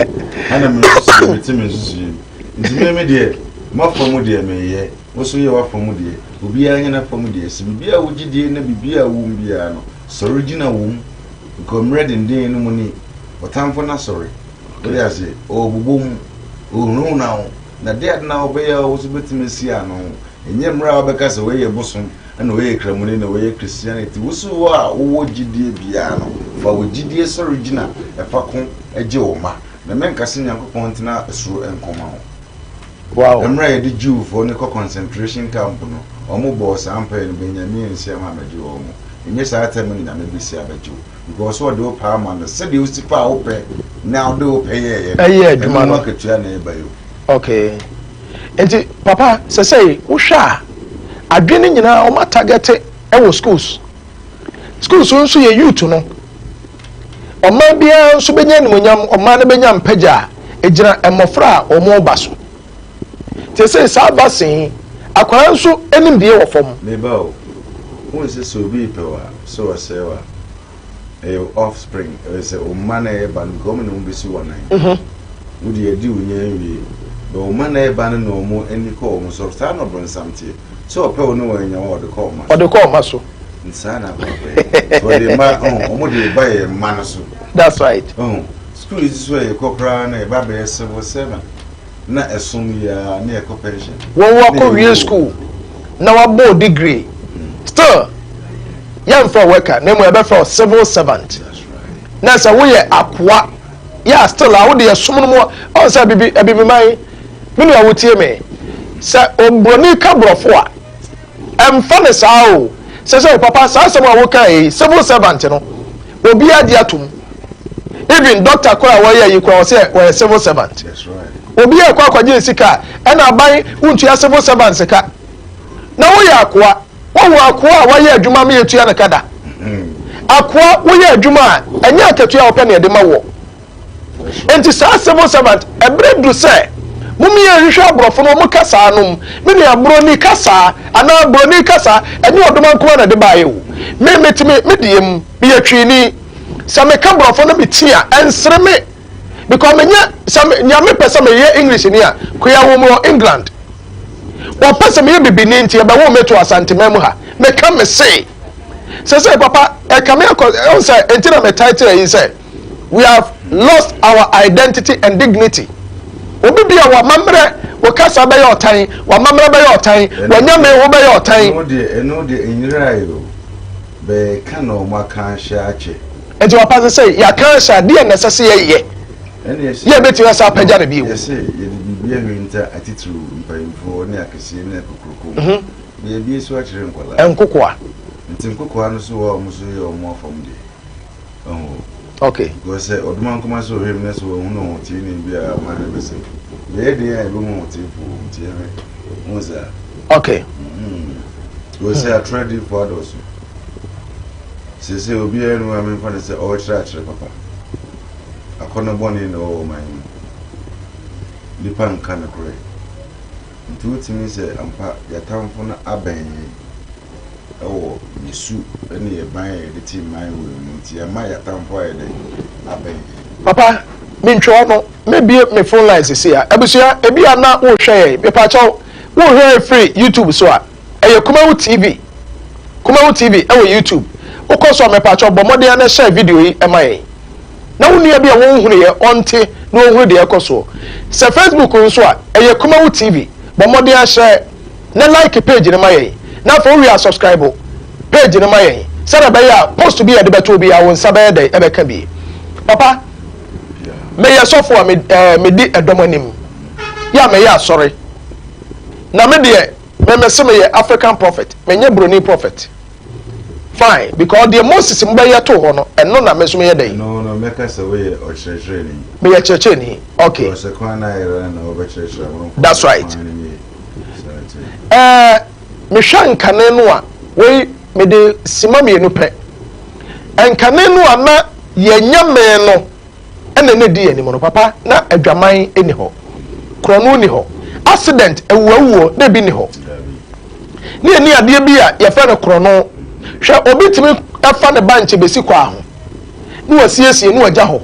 [SPEAKER 13] ɛna me nsusuiɛ mete me nsusuiɛ mu nti me me deɛ mafa mu deɛ meyɛ wo so yɛ wafa mu deɛ obiara nyɛ nafa mu deɛ sɛ biribi a wogye die na biribi a wom biara no sɔre gyina wom because mmerɛ denden no mu ni ɔtamfo no asɔre wode ase ɔbobɔ mu ɔhunahuna wo na deɛ ade na wobɛyɛ a wo so bɛtumi asi ano. Ɛnyɛ mmerɛ a wobɛka sɛ wei yɛ bosom ɛna wei yɛ kramoni na wei yɛ Christianity. Wo so wo a wowɔ gyidie biara no, fa wo gyidie sɔre gyina ɛfa ko gye wo mma. Na menka sɛ Nyankopɔn ntena soro nko ma wo.
[SPEAKER 2] Wow.
[SPEAKER 13] Mmerɛ a yɛde Jewfoɔ no kɔ concentration camp no, wɔn bɔɔ saa mpaeɛ no, bɛ Nyame ansi ama ammɛgye wɔn. Ɛnyɛ saa tɛm no na Nyame bɛsi abɛgye wo. Because ɔde wo pɛ ama no, sɛdeɛ wosi faa wo pɛ na wode wo pɛ yɛɛyɛ no,
[SPEAKER 2] Ɛyɛ adwuma
[SPEAKER 13] ɛno
[SPEAKER 2] no.
[SPEAKER 13] ho akatua na ɛba yi o.
[SPEAKER 2] Okay. Nti papa sɛsɛi wohwɛ a adwene no nyinaa wɔn atagɛte wɔ schools. Schools nso yɛ youth no. Ɔman biara nso bɛnya animuonyam, ɔman no bɛnya mpagya a ɛgyina mmɔfra a wɔn ba so. Te sɛ saa vaccine yi, akwadaa nso nimdeɛ wɔ fam.
[SPEAKER 13] Meba o. Wohu sɛ sɛ obi repɛ wo a, sɛ ɔsɛe wo a, ɛyɛ wo offspring, ɛyɛ sɛ wo mma na ɛreba no, because wɔn na wɔbɛsi wo anan. Wo deɛ adi wo nya awie, but wo mma na ɛreba no na wɔn ani kɔ wɔn so. Saa na ɔbronsam teɛ. Sɛ ɔpɛ wo ne wɔn anya wo a, ɔde kɔ wo mma so.
[SPEAKER 2] Ɔde kɔ mma so.
[SPEAKER 13] Nti saa na akɔ akɔyɛ. Nti ɔde mma, ɔho, wɔn de ba yɛn mma no so.
[SPEAKER 2] That's right.
[SPEAKER 13] Ɔho, school yi nso a yɛkɔ koraa no, yɛba abɛyɛ civil servant. Na ɛsom yi ara na yɛkɔ pension.
[SPEAKER 2] Wɔn wakɔ wie school na wabɔ wo degree still yɛnfrɛ wo worker na mmom yɛbɛfrɛ wo civil servant. Na sɛ woyɛ akoa yɛ a still a wode ɛsom no mu ɔn sɛ abibi abibiman me nua wotie me sɛ obroni ka borɔfo a ɛmfa ne saa o sɛ sɛ papa saa asɛm a woka yi civil servant no obiara gye atom even doctor koraa a wɔyɛ yi koraa ɔsɛ wɔyɛ civil servant obi a ɛkɔ akɔgye ne sika a ɛna aban wontua civil servant sika na woyɛ akoa wohu akoa a wayɛ adwuma ma yɛtua no ka da akoa woyɛ adwuma a ɛnyɛ akatua a wɔpɛ na yɛde ma wɔ Enti saa civil servant, ɛberɛ du sɛ mom yɛn hwehwɛ aborɔfo no wɔn kasaa nom, me nua broni kasaa anaa broni kasa ɛnyɛ ɔdoma nkoa na ɛde baeɛ o, me mete me me deɛ mu, meyɛ twiini, sɛ meka borɔfo no me ti a ɛnsere me because menyɛ sɛ me, nea mepɛ sɛ meyɛ English ni a, koya wɔ mu wɔ England, wɔpɛ sɛ meyɛ bibini nti ɛbɛwo me to Asanteman mu ha, meka me se sɛ sɛ papa ɛka me akɔ ɛho sɛ enti na me title yi sɛ We have lost our identity and dignity. Obi bi a w'amammerɛ, wo kasa bɛyɛ ɔtan, w'amammerɛ bɛyɛ ɔtan, w'anyame ho bɛyɛ ɔtan.
[SPEAKER 13] Ɛno deɛ, ɛno deɛ ɛnyerae o. Bɛɛka na wɔn aka ahyɛ akyɛ.
[SPEAKER 2] Nti papa sɛ sɛ yɛaka ahyɛ a, deɛ na ɛsɛ sɛ yɛyɛ? Yɛ bɛtumi asa apagya no bio.
[SPEAKER 13] Yɛse yɛde biribi ahwinta atitiriw, mpanyimfoɔ ne akɛseɛ ne akokuroko mu. Na yɛabue so akyerɛ nkwadaa.
[SPEAKER 2] Nkokoa.
[SPEAKER 13] Nti nkokoa no so wɔ a wɔn nso yɛ wɔn afam deɛ.
[SPEAKER 2] Okay.
[SPEAKER 13] Because sɛ ɔdoma nkoma sɛ ɔhwɛ mu na sɛ wahunu ɔhoteeni bi a ɔma ne bɛsɛ. Bɛyɛ den a yɛbɛhu ɔhoteefo wɔ mu nti yɛhwɛ. Wohu saa?
[SPEAKER 2] Okay.
[SPEAKER 13] Because sɛ atorɔ adiyifoɔ adɔɔso. Seesei obiara nni hɔ a memfa no sɛ ɔrekyerɛ akyerɛ papa. Akɔnnɔ bɔne na ɛwɔ ɔman yi mu. Nnipa nka nokorɛ. Nti wotumi sɛ ampa yɛatamfo no abɛn yɛn. wɔ yɛ su ne yɛ ban a yɛde te mman wei mu nti yɛama yɛ atamfo ayɛ dɛn abɛn yɛn.
[SPEAKER 2] Papa mentwa w'ano mɛbie me phone line sesei a abusua ebi a na wohwɛ yɛn mepakyɛw wohwɛ yɛn firi YouTube so a ɛyɛ Kumawu TV Kumawu TV ɛwɔ YouTube wokɔ so a mepakyɛw bɔ mmɔden a na share video yi ɛma yɛn na wo nua bi a wɔnhunu yɛ ɔnte na ɔnhunu deɛ ɛkɔ soɔ sɛ Facebook nso a ɛyɛ Kumawu TV bɔ mmɔden ahyɛ na like page no ma yɛn na afei wowie a subscribe page no ma yɛn sɛdeɛ ɛbɛyɛ a post bi a yɛde bɛto biara wo nsa bɛyɛ dɛn ɛbɛka bi. Papa, meyɛ sɔfo a me ɛɛ medi ɛdɔm anim yɛ a meyɛ asɔre na me deɛ me mese meyɛ African prophet menyɛ broni prophet. Fine because deɛ Moses mo bɛyɛ too hɔ no ɛno na me nso meyɛ dɛn.
[SPEAKER 13] No no mɛka sɛ woyɛ ɔkyerɛkyerɛni.
[SPEAKER 2] Meyɛ kyerɛkyerɛni okay.
[SPEAKER 13] Because kwan na ayera no na wɔbɛkyerɛkyerɛ wɔn.
[SPEAKER 2] That's right. Ɛɛ mehwɛ nkane no a wei mede sima mmienu pɛ nkane no a na yɛnyɛ me no. ɛna na ɛdi yɛn anim no, papa, na adwaman nni hɔ, korɔno nni hɔ, accident, awuawuo, na ebi nni hɔ. Ne yɛni adeɛ bi a yɛfrɛ no korɔno. Hwɛ, obi tumi fa ne bankye bɛsi kwaa ho, na wasiesie, na wagya hɔ,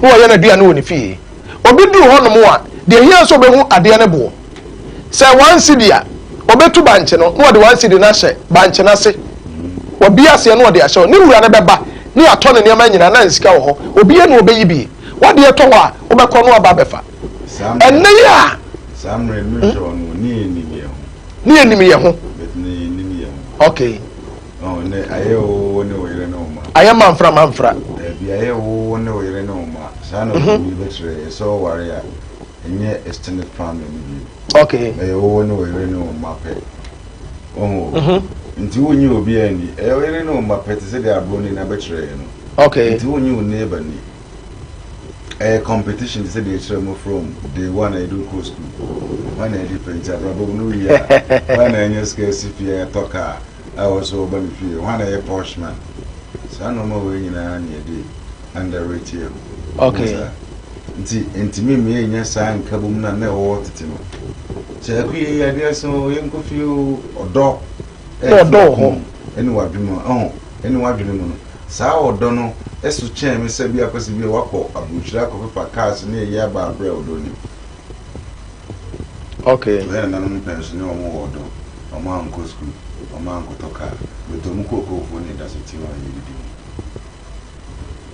[SPEAKER 2] na wayɛ n'aduane wɔ ne fie. Obi duru hɔnom a, deɛ ɛhia sɛ ɔbɛhu adeɛ no boɔ. Sɛ one cedi a, ɔbɛtu bankye no na ɔde one cedi no ahyɛ bankye no ase. Wabue aseɛ na ɔde ahyɛ hɔ. Ne wura no bɛba ne yɛatɔ ne nneɛma nyinaa na sika wɔ hɔ. Obiara ni ɔbɛyi bi. W'adeɛ tɔ hɔ a, wobɛkɔ na waba abɛfa. Ɛnnɛ yi a.
[SPEAKER 13] Saa mmerɛ no menhwɛ hɔ no, ne yɛnnim yɛn ho.
[SPEAKER 2] Ne yɛnnim yɛn ho.
[SPEAKER 13] But ne yɛnnim yɛn ho.
[SPEAKER 2] Okay.
[SPEAKER 13] Oh, ne ayɛ wo ne wo yere ne wo mma.
[SPEAKER 2] Ayɛ manfra manfra.
[SPEAKER 13] Dabi, ayɛ wo ne wo yere ne wo mma. Saa na obi bɛkyerɛ yɛ sɛ ɔware a. Ɛnyɛ extended family no bio.
[SPEAKER 2] Okay.
[SPEAKER 13] Ɛyɛ wo ne wo yere ne wo mma pɛ. Wohu o? Mhm. Nti wonnye obiara nni. Ɛyɛ wo yere ne wo mma pɛ te sɛ deɛ aburoni no abɛkyerɛ yɛn no.
[SPEAKER 2] Okay.
[SPEAKER 13] Nti wonnye wo neighbor nni. Ɛyɛ competition te sɛ deɛ yɛkyerɛ mo from day one a yɛde wo kɔɔ school. Hwan na adi pɛ nti abrabɔ mu no wowie a, hwan na anya sika asi fie a yɛatɔ car a ɛwɔ sɛ wɔba ne fie, hwan na ɛyɛ posh man. Saa nnoɔma wei nyinaa na yɛde underrate yɛn ho.
[SPEAKER 2] Okay.
[SPEAKER 13] Nti ɛntumi mma yɛnnya saa nkabom no a na ɛwɔ hɔ tete no. Sɛ akue yi adeɛ asa o, yɛnkɔ fie o, ɔdɔ
[SPEAKER 2] Na ɔdɔ wɔ hɔ.
[SPEAKER 13] Ɛne w'adwene mu ɔho ɛne w'adwene mu no saa ɔdɔ no ɛso kyɛn me sɛ bi akɔsi bi a wakɔ aburokyire akɔfefa cars ne ɛyi aba abrɛ ɔdɔ nim.
[SPEAKER 2] Okay.
[SPEAKER 13] Yɛn nananom pɛn so ne wɔn wɔ ɔdɔ, wɔn ankɔ sukuu, wɔn ankɔtɔ car, but wɔn kookoofoɔ ne ɛda so te hɔ a yɛdidi mu.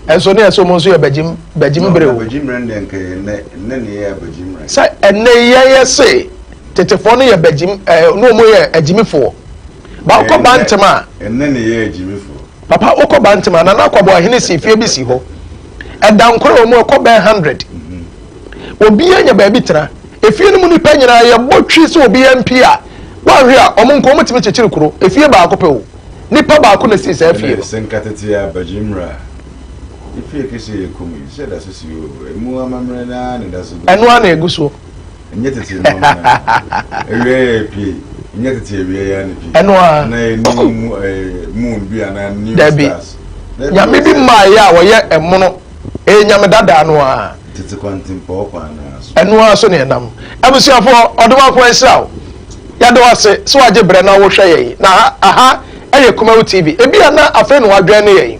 [SPEAKER 2] Ɛnso ne ɛsɛ wɔn nso yɛ bɛgyim bɛgyim bere o.
[SPEAKER 13] Bɛgyim mmerɛ no deɛ nka yɛ nnɛ nnɛ ne yɛ bɛgyim mmerɛ.
[SPEAKER 2] Sɛ ɛnɛ yɛ yɛ se tetefoɔ no yɛ bɛgyim ɛɛ ne wɔn yɛ agyimifoɔ. Ba wokɔ ba ntɛm a.
[SPEAKER 13] Ɛnnɛ ne yɛ agyimifoɔ.
[SPEAKER 2] Papa wokɔ ba ntɛm a Nana Akwaboah ahene si fie bi si hɔ. Ɛda nkoro wɔn ɛkɔ bɛn hundred. Obiara nya baabi tena. Efie no mu nipa nyinaa yɛbɔ twi sɛ obiara mpie a woanhwɛ a wɔn nko wɔn tumi kyekyere kuro. Efie baako pɛ o. Nipa baako na esii saa fie no.
[SPEAKER 13] Ɛnna sɛ nka tete a bagye mmra. Efie kɛseɛ yɛ kɔm yi, sɛ ɛda so si o, emu amammerɛ no ara na ɛda so gu so.
[SPEAKER 2] Ɛno ara na egu so.
[SPEAKER 13] Ɛnyɛ tete nneɛma no ara. Awia yɛ pie, ɛnyɛ tete awia yi ara na pie.
[SPEAKER 2] Ɛno ara.
[SPEAKER 13] Anaa yɛ new mu ɛɛ moon bi anaa new
[SPEAKER 2] Dabi.
[SPEAKER 13] stars. Dabi.
[SPEAKER 2] Nyame bi mmaeɛ a wɔyɛ ɛmono. Ɛyɛ nyame dadaa no ara.
[SPEAKER 13] Tete kwantempɔn kwan no ara so.
[SPEAKER 2] Ɛno ara so na yɛnam. Abusuafoɔ, Ɔdomakoa nhyira wo. Yɛda wo ase sɛ wagye berɛ na wohwɛ yɛn. Na ha, aha yɛ Kumawu TV. Ebia na afei na wadwɛn ne yɛn.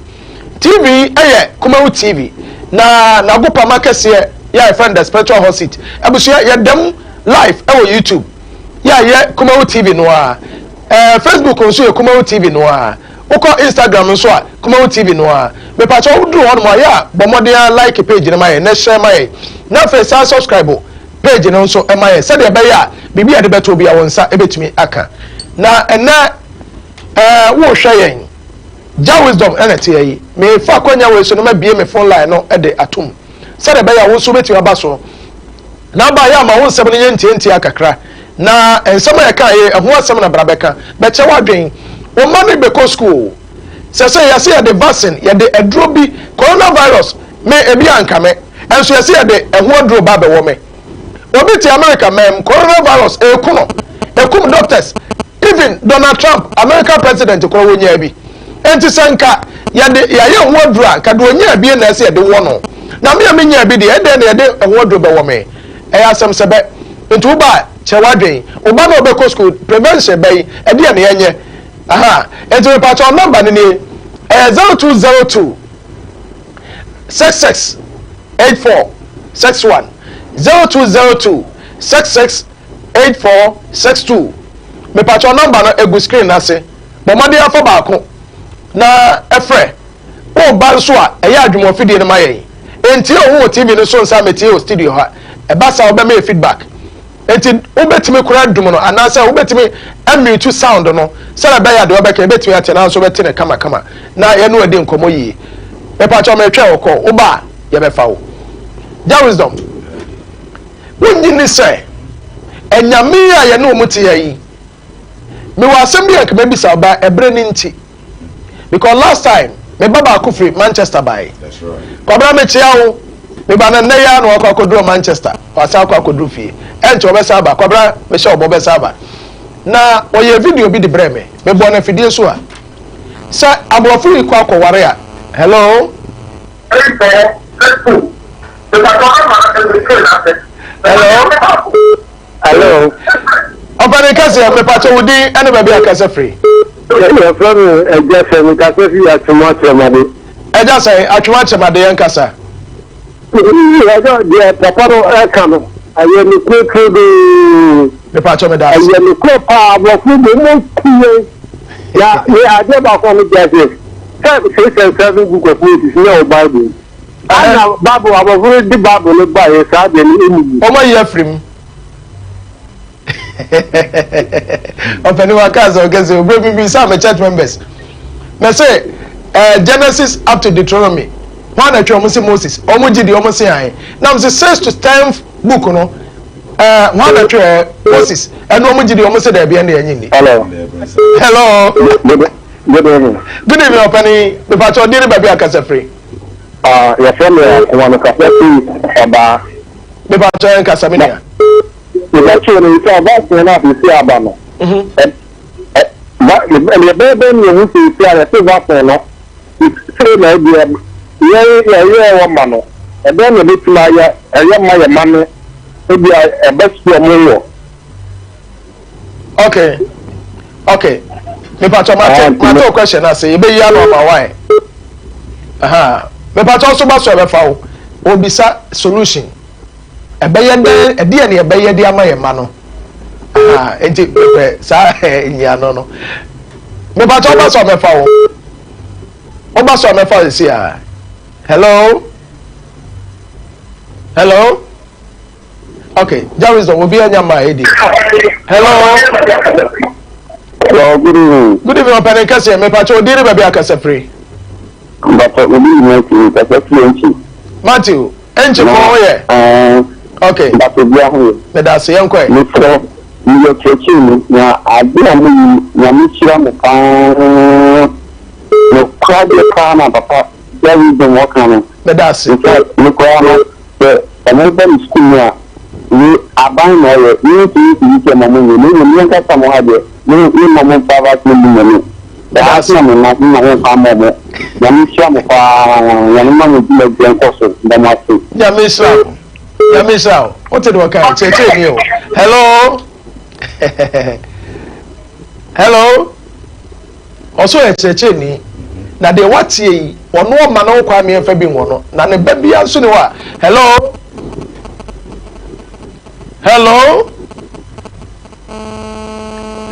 [SPEAKER 2] TV yi yɛ Kumawu TV. Na n'agopama kɛseɛ yɛ a yɛfrɛ no The Spiritual Hot Seat. Abusua, yɛda mu live wɔ YouTube. Yɛ a yɛ Kumawu TV no ara. Ɛɛ, Facebook nso yɛ Kumawu TV no ara. Wokɔ Instagram nso a, Kumawu TV no ara. Mepakyɛ woduru hɔnom a, yɛ a bɔ mmɔden ara like page no ma yɛn na share ma yɛn. Na afei san subscribe page no nso ma yɛn sɛdeɛ ɛbɛyɛ a biribi a yɛde bɛto biara wo nsa bɛtumi aka. Na ɛnnɛ ɛɛ worehwɛ yɛn, Jah Wisdom na ɛteɛ yi. Mefa akwanya wei so na mabue me phone line no de atom sɛdeɛ ɛbɛyɛ a wo nso wobɛtumi aba so. Na aba yɛ ama wo nsɛm no nyɛ ntiantia kakra. Na nsɛm a yɛka yi, ɛho asɛm na bra bɛka. Bɛkyɛ w'adwen. Wo mma no bɛkɔ sukuu o. Sɛ sɛ yɛse yɛde vaccine, yɛde aduro bi, coronavirus, me ebi anka me. Ɛnso yɛse yɛde ɛho aduro ba abɛwɔ me. Obi te America mɛm, coronavirus ɛreku no. Ɛkum doctors. Even Donald Trump, America president koraa wɔnyaa bi. Enti sɛ nka yɛde yɛayɛ ho aduro a, nka deɛ ɔnyaa bi na ɛsɛ yɛde wɔ no. Na me a menyaa bi deɛ, ɛdɛn na yɛde ɛho aduro bɛwɔ me? Ɛyɛ asɛm sɛ bɛ. Nti wo ba a, kyerɛ w'adwen. Wo ba no a ɔbɛkɔ school, prevention bɛn, ɛdeɛn na yɛnyɛ? Aha, enti mepakyɛw number no nie, ɛyɛ 0202 66 84 61, 0202 66 8462. Mepakyɛw number no egu screen no ase. Bɔ mmɔden afa baako na frɛ. Woreba nso a, ɛyɛ adwuma afidie no ma yɛn. Ntie wo ho wɔ TV no so nsa mmetie wɔ studio ha. Ɛba saa a, wobɛma yɛ feedback. Enti wobɛtumi koraa adum no anaasɛ wobɛtumi amute sound no sɛdeɛ ɛbɛyɛ a deɛ ɔbɛka yɛbɛtumi ate nanso wobɛte no kamakama na yɛne wo adi nkɔmmɔ yie. Mepakyɛw meretwɛn wo call. Woba a, yɛbɛfa wo. Jah Wisdom, wonnye nni sɛ anyame yi a yɛne wɔn te ha yi, Mewɔ asɛm bi a nka mɛbisa wo but ɛberɛ no nti. Because last time me ba baako firi Manchester bae. Kwabena mekyea wo. Me ba no nnɛ yi ara na wakɔ akɔduru Manchester. Wasan akɔ akɔduru fie. Ɛnkyɛ ɔbɛsan aba. Kwabena mehyɛ wo bɔ ɔbɛsan aba. Na ɔyɛɛ video bi de brɛɛ me. Mebɔɔ no afidie so a. Sɛ aborɔfo yi kɔ akɔware a. Hello? Hello?
[SPEAKER 14] Hello.
[SPEAKER 2] Ɔpɛni kɛseɛ mepakyɛ wo din ɛne baabi a kasa firi.
[SPEAKER 14] Yɛfrɛ me Agya Sɛ mekasa firi Atwoma Kyerɛmade.
[SPEAKER 2] Agya Sɛ Atwoma Kyerɛmade yɛn kasa.
[SPEAKER 14] Ɛdɔ deɛ papa no ɛka no ɛyɛ nokorɛ turodoo.
[SPEAKER 2] Mepakyɛ me daase.
[SPEAKER 14] Ɛyɛ nokorɛ paa aborɔfo de mo ku yɛn. Ya yɛ adeɛ baako a mo gye aseɛ sɛ 6 and 7 book of Moses nyɛ wɔ Bible. Ana Bible aborɔfo no de Bible no baeɛ saa deɛ no ɛnni mu.
[SPEAKER 2] Wɔn ayi afiri mu. Ɔpɛni wa kaa sɛ ɔkɛ sɛ obere bi bisa me church members. Mɛ sɛ eh, Genesis up to Deuteronomy. Wɔn na atwa wɔn se Moses. Wɔn gye di wɔn se ahe. Na wɔn se 6 to 10 book no eh, wɔn na atwa eh, Moses. Ɛno wɔn gye di wɔn se dɛbi ɛna ɛnyi ni.
[SPEAKER 14] Hello.
[SPEAKER 2] Hello.
[SPEAKER 14] Good, good evening.
[SPEAKER 2] Good evening ɔpɛni. Mepatwa ɔdi ne baabi akasa firi.
[SPEAKER 14] Ah, yɛfrɛ me Akoma, mekasa firi Ɔbaa.
[SPEAKER 2] Mepakyɛ yɛn kasa me nua.
[SPEAKER 14] Mepakyɛ no sɛ vaccine no a sisi aba no. Mhm. Ɛbɛyɛ bɛn na ehu sisi a yɛte vaccine no sei na ɛdeɛ yɛn yɛyɛ wɔ ma no ɛbɛn na ebetumi ayɛ ɛyɛ ma yɛ ma no ebi a ɛbɛsi ɔmo wɔ.
[SPEAKER 2] Okay okay. Mepatwa mate mate o question ase yɛbɛyi ano ama wae. Aha mepatwa nso ba so ɛbɛfa wo obisa solution ɛbɛyɛ dɛn ɛdeɛ ne ɛbɛyɛ de ama yɛn mma no. Aha nti mepɛ saa nyiano no. Mepatwa ɔba so ɛbɛfa wo ɔba so ɛbɛfa wo si a. Hello hello. Okay, Jah Wisdom, obi anya ma edi. Hello.
[SPEAKER 14] Hello, good evening.
[SPEAKER 2] Good evening, ɔpɛni kɛseɛ, mepakyɛ odi ne baabi akasa firi.
[SPEAKER 14] Mpakyɛ obi ni Matthew, kasa firi Enkyi.
[SPEAKER 2] Matthew, Enkyi fo ho yɛ. Okay.
[SPEAKER 14] Mpakyɛ obi aho yɛ.
[SPEAKER 2] Meda ase, yɛn kɔɛ.
[SPEAKER 14] Mesrɛ, meyɛ kyerɛkyerɛni, na ade a mo yi, Nyame hyira mo paa. Nokora deɛ paa na papa Jah Wisdom ɔka no.
[SPEAKER 2] Meda ase.
[SPEAKER 14] In fact, me koraa no, sɛ ɔmo ba me sukuu mu a, we aban na ɔyɛ, me ntumi nsi sɛ ma ɔmo nyɛ, na mmom yɛn kasa mo ha deɛ, me me mma ɔmo mfa vaccine bi nyɛ me. Saa nso na me mma me ma ho kwan ma ɔmo. Nyame nhyira mo paa, Nyame ma mo dwumadie nkɔ so, meda mo ase.
[SPEAKER 2] Nyame nhyira wo. Nyame nhyira wo. Wote deɛ ɔka kyerɛkyerɛ ni o. Hello. Hello. Ɔsɛ ɔyɛ kyerɛkyerɛni, na deɛ wateɛ yi, ɔno ɔma ne ho kwan mmiɛnfa bi nwɔ no, na ne ba bia nso ne hɔ a, hello? Hello?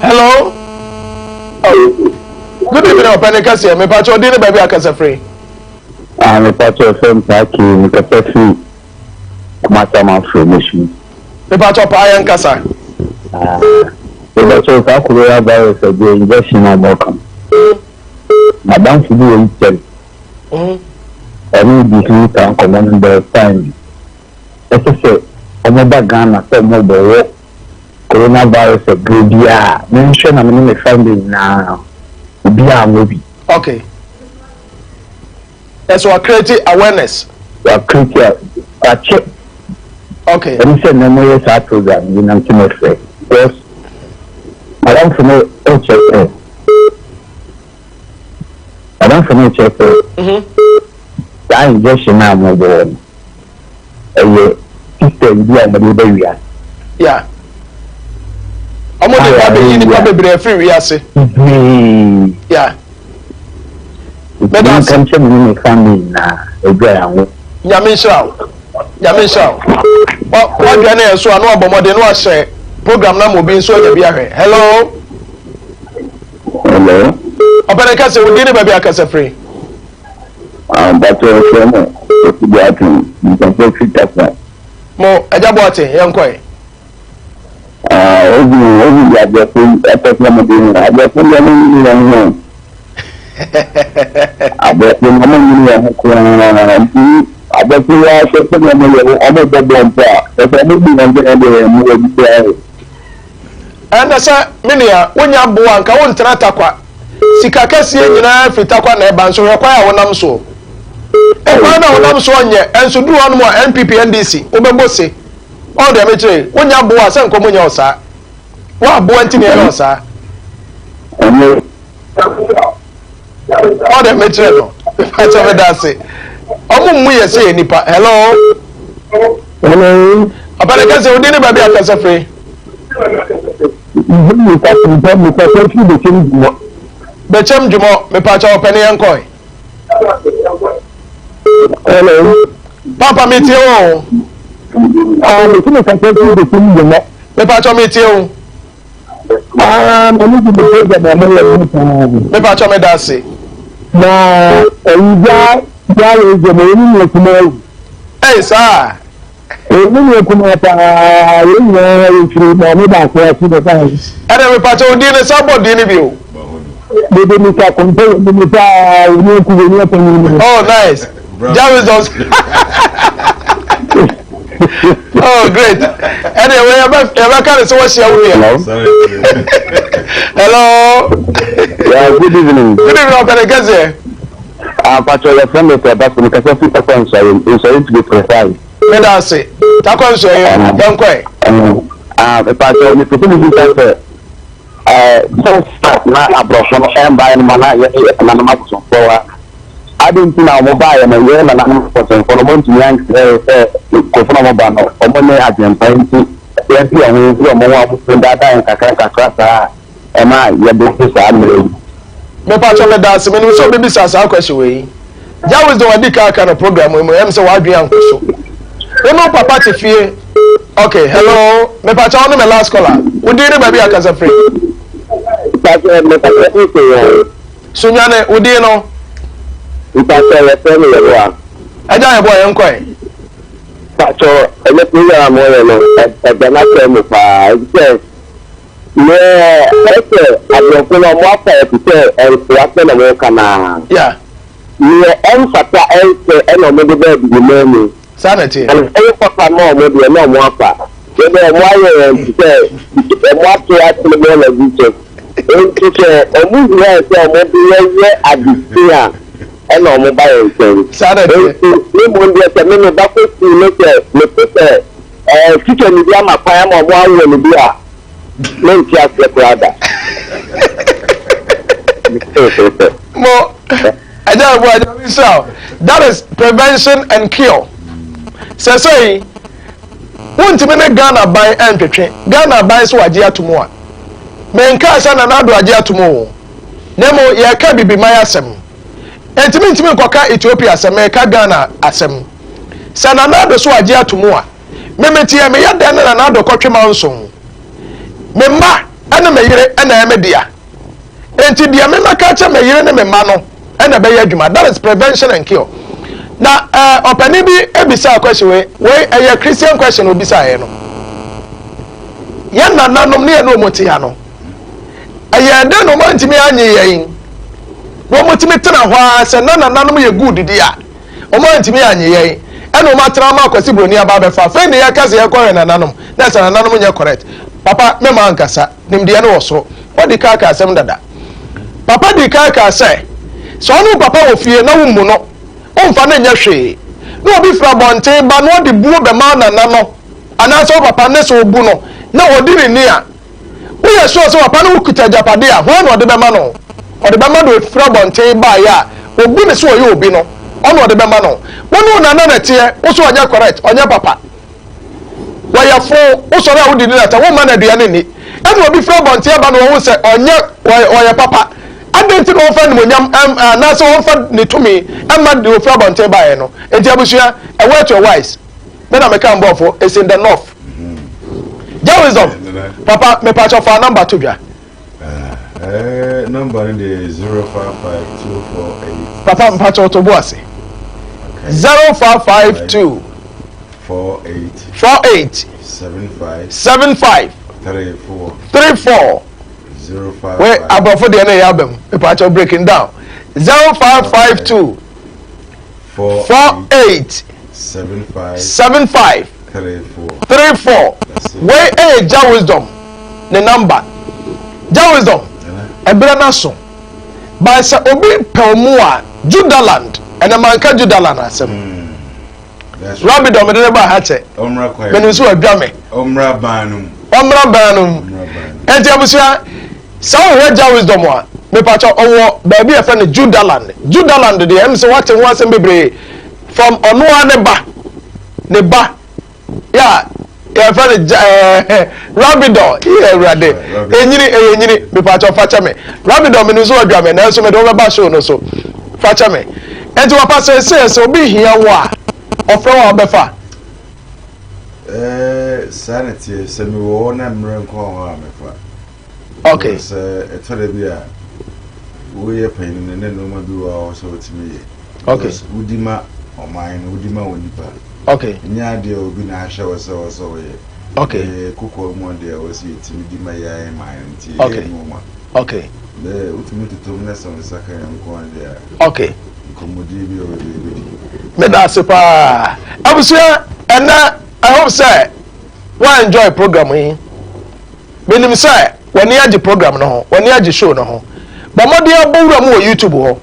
[SPEAKER 2] Hello? Oh. Good evening, ɔpɛni kɛseɛ, mepakyɛ ɔdin ne baabi akasa firi.
[SPEAKER 14] Ah, mepakyɛ ɔfɛ mpaaki, mekasa firi Kumasi Amanfro Moshie.
[SPEAKER 2] Mepakyɛ paa yɛn kasa.
[SPEAKER 14] Ah, mepakyɛ saa corona virus ɛdeɛ injection a wɔka no. Madamfo bi wɔ Italy. Ɔne di ho saa nkɔmmɔ no bɛyɛ time bi. Ɛsɛ sɛ wɔba Ghana sɛ wɔbɛwɔ corona virus aduro bi a menhwɛ na me ne me family nyinaa obiara nwɔ bi.
[SPEAKER 2] Okay. Ɛsɛ wa create awareness.
[SPEAKER 14] Wa create a wakyɛ.
[SPEAKER 2] Okay.
[SPEAKER 14] Ɛne sɛ na wɔyɛ saa program yi na nti mo frɛ because madamfo no ɛkyɛ sɛ madamfo no ɛkyɛ sɛ saa injection a mo bɔ no ɛyɛ system bi a wɔde bɛ wiase.
[SPEAKER 2] Yeah. Wɔn de ba bɛyi nipa bebree afiri wiase.
[SPEAKER 14] Bebree.
[SPEAKER 2] Yeah.
[SPEAKER 14] Meda ase. Nka nkyɛ me ne me family nyinaa adwa yɛn ho.
[SPEAKER 2] Nyame nhyira wo. Nyame nhyira wo. Wa wadwa ne yɛn so a na wabɔ mmɔden na wahyɛ program na ma obi nso anya bi ahwɛ. Hello.
[SPEAKER 14] Hello.
[SPEAKER 2] Ɔpɛne kɛse wo din ne baabi akasa firi.
[SPEAKER 14] Mpatsɔ ɛfrɛ mo Kofi Boateng, mpatsɔ firi Takwa.
[SPEAKER 2] Mo Agya Boateng yɛn kɔɛ.
[SPEAKER 14] Obi obi di abrɔfo yi ɛpɛ sɛ ɔmo de hu abrɔfo deɛ ɔmo nyini wɔn ho abrɔfo no ɔmo nyini wɔn ho koraa nti abrɔfo yi ahwɛ sɛdeɛ ɔmo yɛ ɔmo bɔ bɔɔl mpo a ɛsɛ ɔmo bu wɔn sɛ ɛdeɛ yɛn mmoa bi koraa o.
[SPEAKER 2] Ɛnna sɛ me nua wonya aboa nka wontena Tarkwa sika kɛseɛ nyinaa firi Tarkwa na ɛba nso hwɛ kwan a wonam soɔ ɛkwan na wonam soɔ nyɛ ɛnso duru hɔnom a NPP NDC wobɛbɔ se. Ɔn deɛ mekyerɛ yi, wonya aboa a sɛ nkɔmɔ nyɛ wo saa. Wo aboa nti na ɛyɛ wo saa. Ɔn deɛ mekyerɛ no, mepakyɛ meda ase. Ɔmo mmu yɛ sɛ yɛ nipa. Hello.
[SPEAKER 14] Hello.
[SPEAKER 2] Ɔpɛni kɛse, wo din ne baabi a kasa firi. Bɛkyɛm dwumɔ, mepakyɛ ɔpɛni yɛn kɔɛ.
[SPEAKER 14] Hello.
[SPEAKER 2] Papa mi tie wo.
[SPEAKER 14] Ah, mi ti mi kasa fi de kum dwuma.
[SPEAKER 2] Mi pa kyɔ mi tie wo.
[SPEAKER 14] Ah, mi ni di mi program a mo yɛ mi paa.
[SPEAKER 2] Mi pa kyɔ mi da ase.
[SPEAKER 14] Na ɛyi gya gya yɛ gya mo ɛni mi kuma yi.
[SPEAKER 2] Ɛyi saa.
[SPEAKER 14] Ɛni mi kuma paa yɛ nyinaa yɛ firi maame baako ase na ba yi.
[SPEAKER 2] Ɛna mi pa kyɛ o di ne sa bɔ di ne bi o.
[SPEAKER 14] Bebe mi ka kɔntɛ yɛ mi paa yɛ ni eku yɛ ni ɛpɛn mi.
[SPEAKER 2] Oh nice. That was oh great. Anyway, yɛbɛka ne sɛ wahyia wo nua. Hello.
[SPEAKER 14] Yeah, good evening.
[SPEAKER 2] Good evening, ɔpɛne kɛseɛ.
[SPEAKER 14] Ah, Pacho, your friend is a pastor. Because of Takwa Nsɔre, Nsɔre to be precise.
[SPEAKER 2] Meda ase. Takwa Nsɔre, yɛnkɔɛ.
[SPEAKER 14] Ah, Pacho, me pese me bisa sɛ, eh, sɛ na aborɔfo no ɛmbaeɛ no ma na yɛne yɛ nananom abosomfoɔ wa. Adɛn nti na wɔbaeɛ no, yɛn nananom abosomfoɔ no, wɔntumi ankyerɛ yɛn sɛ nkurɔfoɔ no a wɔba no, wɔne adwempa nti, yɛmpe yɛn ho mfiri wɔn ho a wɔtumi daadaa yɛn kakra nkakra saa a? ɛma yɛde saa mmerɛ yi.
[SPEAKER 2] Mepakyɛ meda ase menim sɛ wobɛbisa saa question wei yi. Jah Wisdom adi kan aka no program yi mu ɛm sɛ w'adwene ankɔ so. Wo ne wo papa te fie. Okay, hello. Mepakyɛ wo ne me last caller. Wo din ne baabi a kasa firi.
[SPEAKER 14] Mepakyɛ mekasa firi Sunyani.
[SPEAKER 2] Sunyani, wo din no?
[SPEAKER 14] Mepakyɛ yɛfrɛ me Yeboah.
[SPEAKER 2] Agya Yeboah yɛn kɔɛ.
[SPEAKER 14] Pakyɛ ɛnɛ program a moyɛ no ɛda n'asɛm mu paa efisɛ Nea ɛsɛ aborɔfo no ɔmo afa yɛ te sɛ nkoa sɛ na ɔmo ka no ara. Nea ɛmfata ɛnsɛ ɛna ɔmo de ba abibiman mu.
[SPEAKER 2] Saa na ɛteɛ.
[SPEAKER 14] Na ɛyɛ papa ma ɔmo deɛ na ɔmo afa. Yɛ deɛ ɔmo ayɛ yɛn te sɛ ɔmo ato akyene bɔɔla bi so. Enti sɛ ɔmo hia yɛn sɛ ɔmo de yɛn yɛ ade fi a ɛna ɔmo ba yɛn nkyɛn.
[SPEAKER 2] Saa na ɛteɛ.
[SPEAKER 14] Enti me mmom deɛ sɛ me me ba kɔ sukuu ne sɛ mete sɛ ɛɛ tikyani bi ama kwan ama ɔmo awo no bi a. Mente aseɛ koraa da.
[SPEAKER 2] Mo, ɛgya ɛbo ɛgya mi sɛ that is prevention and cure. Sɛ sɛ yi, wontumi ne Ghana ban ɛntwetwe. Ghana ban so wagye ato mu a. Menkaa sɛ Nana Addo agye ato mu o. Na mmom yɛka bibiman asɛm. Enti mentumi nkɔka Ethiopia asɛm, meka Ghana asɛm. Sɛ Nana Addo so agye ato mu a, Me meteɛ meyɛ dɛn ne Nana Addo kɔtwe manso? Me mma ne me yere na ɛyɛ me dea. Enti deɛ me mɛka akyerɛ me yere ne me mma no na ɛbɛyɛ adwuma. That is prevention and cure. Na eh, ɔpanin bi ebisaa question wei, wei ɛyɛ Christian question obisaeɛ no. Yɛn nananom ne yɛn ne wɔn te ha no, ɛyɛ dɛn na wɔn antumi anye yɛn? Na wɔn tumi tena hɔ ara sɛ na nananom yɛ good di a. Wɔn antumi annye yɛn ɛna wɔn atena ama Kwasi Broni aba abɛfa. Afei na yɛka sɛ yɛkɔ hwɛ nananom na ɛsɛ nananom nyɛ correct. Papa mɛma ankasa nimdeɛ no wɔ soro. Wadi kan aka asɛm dada. Papa dii kan kaa sɛ, sɛ ɔne wo papa wɔ fie na wommu no, womfa no nyɛ hwee, na obi firi abɔnten ba na ɔde buo bɛma nana no anaasɛ wo papa ne sɛ ɔbu no na ɔdi ne ni a, Woyɛ sure sɛ papa no kuta agyapade a, hwan na ɔde bɛma no? Ɔde bɛma deɛ ɔfiri abɔnten baeɛ a ɔbu no sɛ ɔyɛ obi no, ɔna ɔde bɛma no. Wo ne wo nana na ɛteɛ, wo so ɔnyɛ correct, ɔnyɛ papa. Wɔyɛ fo, wosɔre a wodidi no atɛm, womma no aduane nni. Ɛna obi firi abɔnten aba na wahu sɛ ɔnyɛ, ɔyɛ papa. Adɛn nti na ɔmfa animuonyam anaasɛ ɔmfa ne tumi mma deɛ ɔfiri abɔnten baeɛ no? Enti abusua, a word to a wise. Me na meka mbɔfo, it's in the north. Gya wisdom. Papa, me pacho fa number to dwa.
[SPEAKER 13] Eh, number no de 055248.
[SPEAKER 2] Papa, me pacho to bo ase. 0552
[SPEAKER 13] 48
[SPEAKER 2] 48
[SPEAKER 13] 75
[SPEAKER 2] 75
[SPEAKER 13] 34
[SPEAKER 2] 34
[SPEAKER 13] 05
[SPEAKER 2] Wait, abrɔfo deɛ na ɛyɛ abam. Me pacho breaking down. 0552 48 75 34 Wei ɛyɛ Jah Wisdom ne number. Jah Wisdom, ɛberɛ no aso. By sɛ obi pɛ ɔmo a, Judaland, ɛnɛ manka Judaland asɛm. Rabbi dɔ mede ne ba ha kyɛ. Menim sɛ wadwa me.
[SPEAKER 13] Ɔmmra ban no mu.
[SPEAKER 2] Ɔmmra ban no mu. Enti abusua, sɛ wohwɛ Jah Wisdom a, mepakyɛ ɔwɔ baabi a yɛfrɛ no Judaland. Judaland deɛ, ɛm sɛ woate ho asɛm bebree from ɔno ara ne ba, ne ba, yɛ yɛfrɛ no gya ɛɛ Rabidɔ, yɛ awurade, enyini, ɛyɛ nyini, mepakyɛ fakyɛ me. Rabidɔ, menim sɛ wadwa me, nanso mede wo bɛba show no so, fakyɛ me. Enti papa seesei sɛ obi hia wo a, ɔfrɛ wo a wobɛfa?
[SPEAKER 13] Ɛɛ saa na ɛteɛ sɛ mewɔ hɔ na mmerɛ nko wɔ hɔ a mɛfa.
[SPEAKER 2] Okay.
[SPEAKER 13] Sɛ ɛtɔ da bi a woyɛ panyin no ne nneɛma bi wɔ hɔ sɛ wotumi yɛ.
[SPEAKER 2] Okay.
[SPEAKER 13] Wodi ma ɔman no wodi ma wɔ nipa.
[SPEAKER 2] Okay.
[SPEAKER 13] Nyɛ adeɛ a obi na ahyɛ wɔ sɛ wɔ sɛ wɔyɛ.
[SPEAKER 2] Okay.
[SPEAKER 13] Ɛyɛ kokoa mu adeɛ a wɔ sɛ yɛtumi di ma yɛ ayɛ man no nti
[SPEAKER 2] Okay.
[SPEAKER 13] yɛyɛ nneɛma.
[SPEAKER 2] Okay.
[SPEAKER 13] Bɛɛ wotumi totom na sɛ wo nsa ka yɛn nko adeɛ a.
[SPEAKER 2] Okay.
[SPEAKER 13] Nkɔmmɔdie bi a wɔde yɛbɛdi.
[SPEAKER 2] Meda ase paa. Abusua, ɛnɛ I hope sɛ wa enjoy program yi. Menim sɛ w'ani agye program no ho, w'ani agye show no ho. Bɔ mmɔden abɔ wura mu wɔ YouTube hɔ.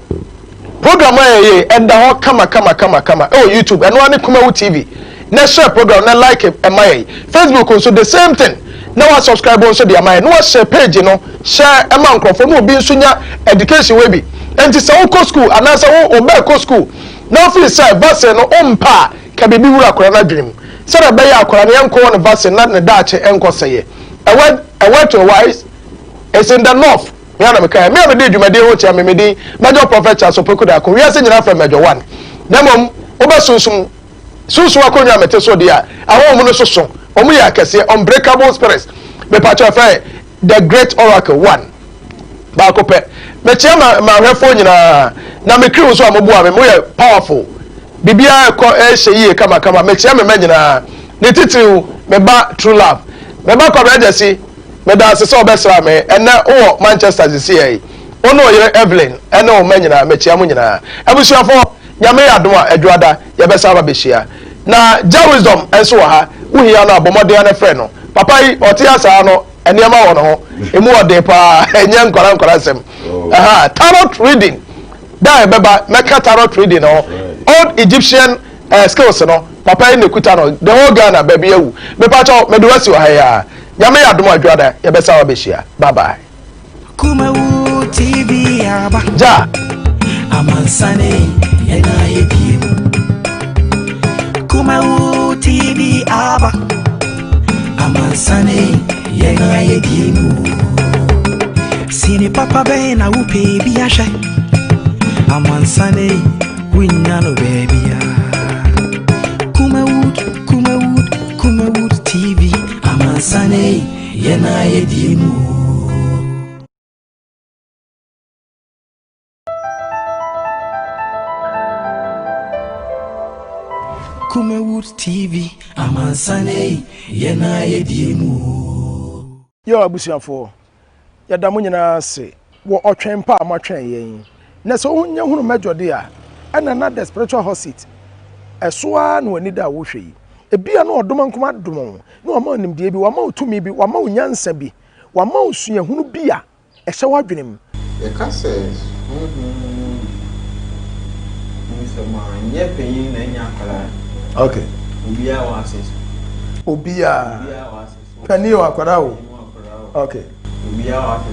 [SPEAKER 2] Program a yɛyɛ ɛda hɔ kama kama kama kama ɛwɔ YouTube. Ɛno ara ne Kumawu TV. Na share program na like ɛma yɛn. Facebook nso the same thing. Na wa subscribe nso de ama yɛn. Na wa share page no, share ɛma nkurɔfoɔ na obi nso nya education wei bi. Enti sɛ wokɔ school anaasɛ wo ɔbɛ kɔ school na ofii sɛ vaccine no wompɛ a, ka biribi wura akwadaa no adwene mu sɛdeɛ ɛbɛyɛ a akwadaa no yɛnkɔwɔ no vaccine na ne daakye nkɔ sɛeɛ. A word, a word to a wise. It's in the north. Me ana mekae. Me a mede dwumadie ho kyea me me din Major Prophet Charles Opoku Darko. Wiase nyinaa frɛ Major One. Na mmom wobɛsunsum sunsum akonnwa a mete so deɛ a, ahonhom no soso. Wɔn yɛ akɛseɛ, unbreakable spirits. Mepakyɛ fɛ The Great Oracle One. Baako pɛ. Mekyea ma m'ahwɛfoɔ nyinaa. Na me crew nso a moboa me, moyɛ powerful. Biribiara ɛkɔ ɛhyɛ yie kamakama. Mekyea me mma nyinaa. Ne titiriw, me ba True Love. Me ba Kwabena Gyasi, meda ase sɛ wobɛsraa me. Ɛnnɛ wowɔ Manchester seesei yi. Wo ne wo yere Evelyn ne wo mma nyinaa, mekyea mo nyinaa. Abusuafoɔ, Nyame yɛ adom a, Adwoada, yɛbɛsan aba bɛhyia. Na Jah Wisdom nso wɔ ha. Wohia no a, bɔ mmɔden ara na frɛ no. Papa yi, ɔte ha saa no, nneɛma wɔ ne ho. Emu wɔ den paa, ɛnyɛ nkwadaa nkwadaa nsɛm. Aha, tarot reading. Da a ɛbɛba, mɛka tarot reading no ho. Old Egyptian uh, skills no, papa yi na ekuta no. The whole Ghana, baabi awu. Mepa kyɛw, mede wasi wɔ ha yi ara. Nyame yɛ adom a, Adwoada, yɛbɛsan aba bɛhyia. Bye bye.
[SPEAKER 15] Kumawu TV aba.
[SPEAKER 2] Ja.
[SPEAKER 15] Amansane yɛna yɛdie mu. Kumawu TV aba. Amansane yɛna yɛdie mu. Sini papa bɛn na wopɛ bi ahwɛ. Amansane wonya no baabia. Kumawood, Kumawood, Kumawood TV. Amansane yɛna yɛdie mu. Kumawood TV, amansane yɛna yɛdie mu.
[SPEAKER 2] Yo abusuafoɔ, yɛda mo nyinaa ase wɔ ɔtwɛn pa a moatwɛn yɛn. Na sɛ wonya hunu mɛdwo de a, ɛna na the spiritual hot seat ɛso ara na w'ani da a wohwɛ yi. Ebia na ɔdom ankoma adom wo, na wama wo nimdeɛ bi, wama wo tumi bi, wama wo nyansa bi, wama wo suahunu bi a ɛhyɛ w'adwene mu.
[SPEAKER 3] Yɛka sɛ honhom mu nsɛm a, ɛnyɛ panyin na ɛnyɛ akwadaa.
[SPEAKER 2] Okay.
[SPEAKER 3] Obiara wɔ access.
[SPEAKER 2] Obiara.
[SPEAKER 3] Obiara wɔ access.
[SPEAKER 2] Panin o, akwadaa o. Okay.
[SPEAKER 3] Obiara wɔ access.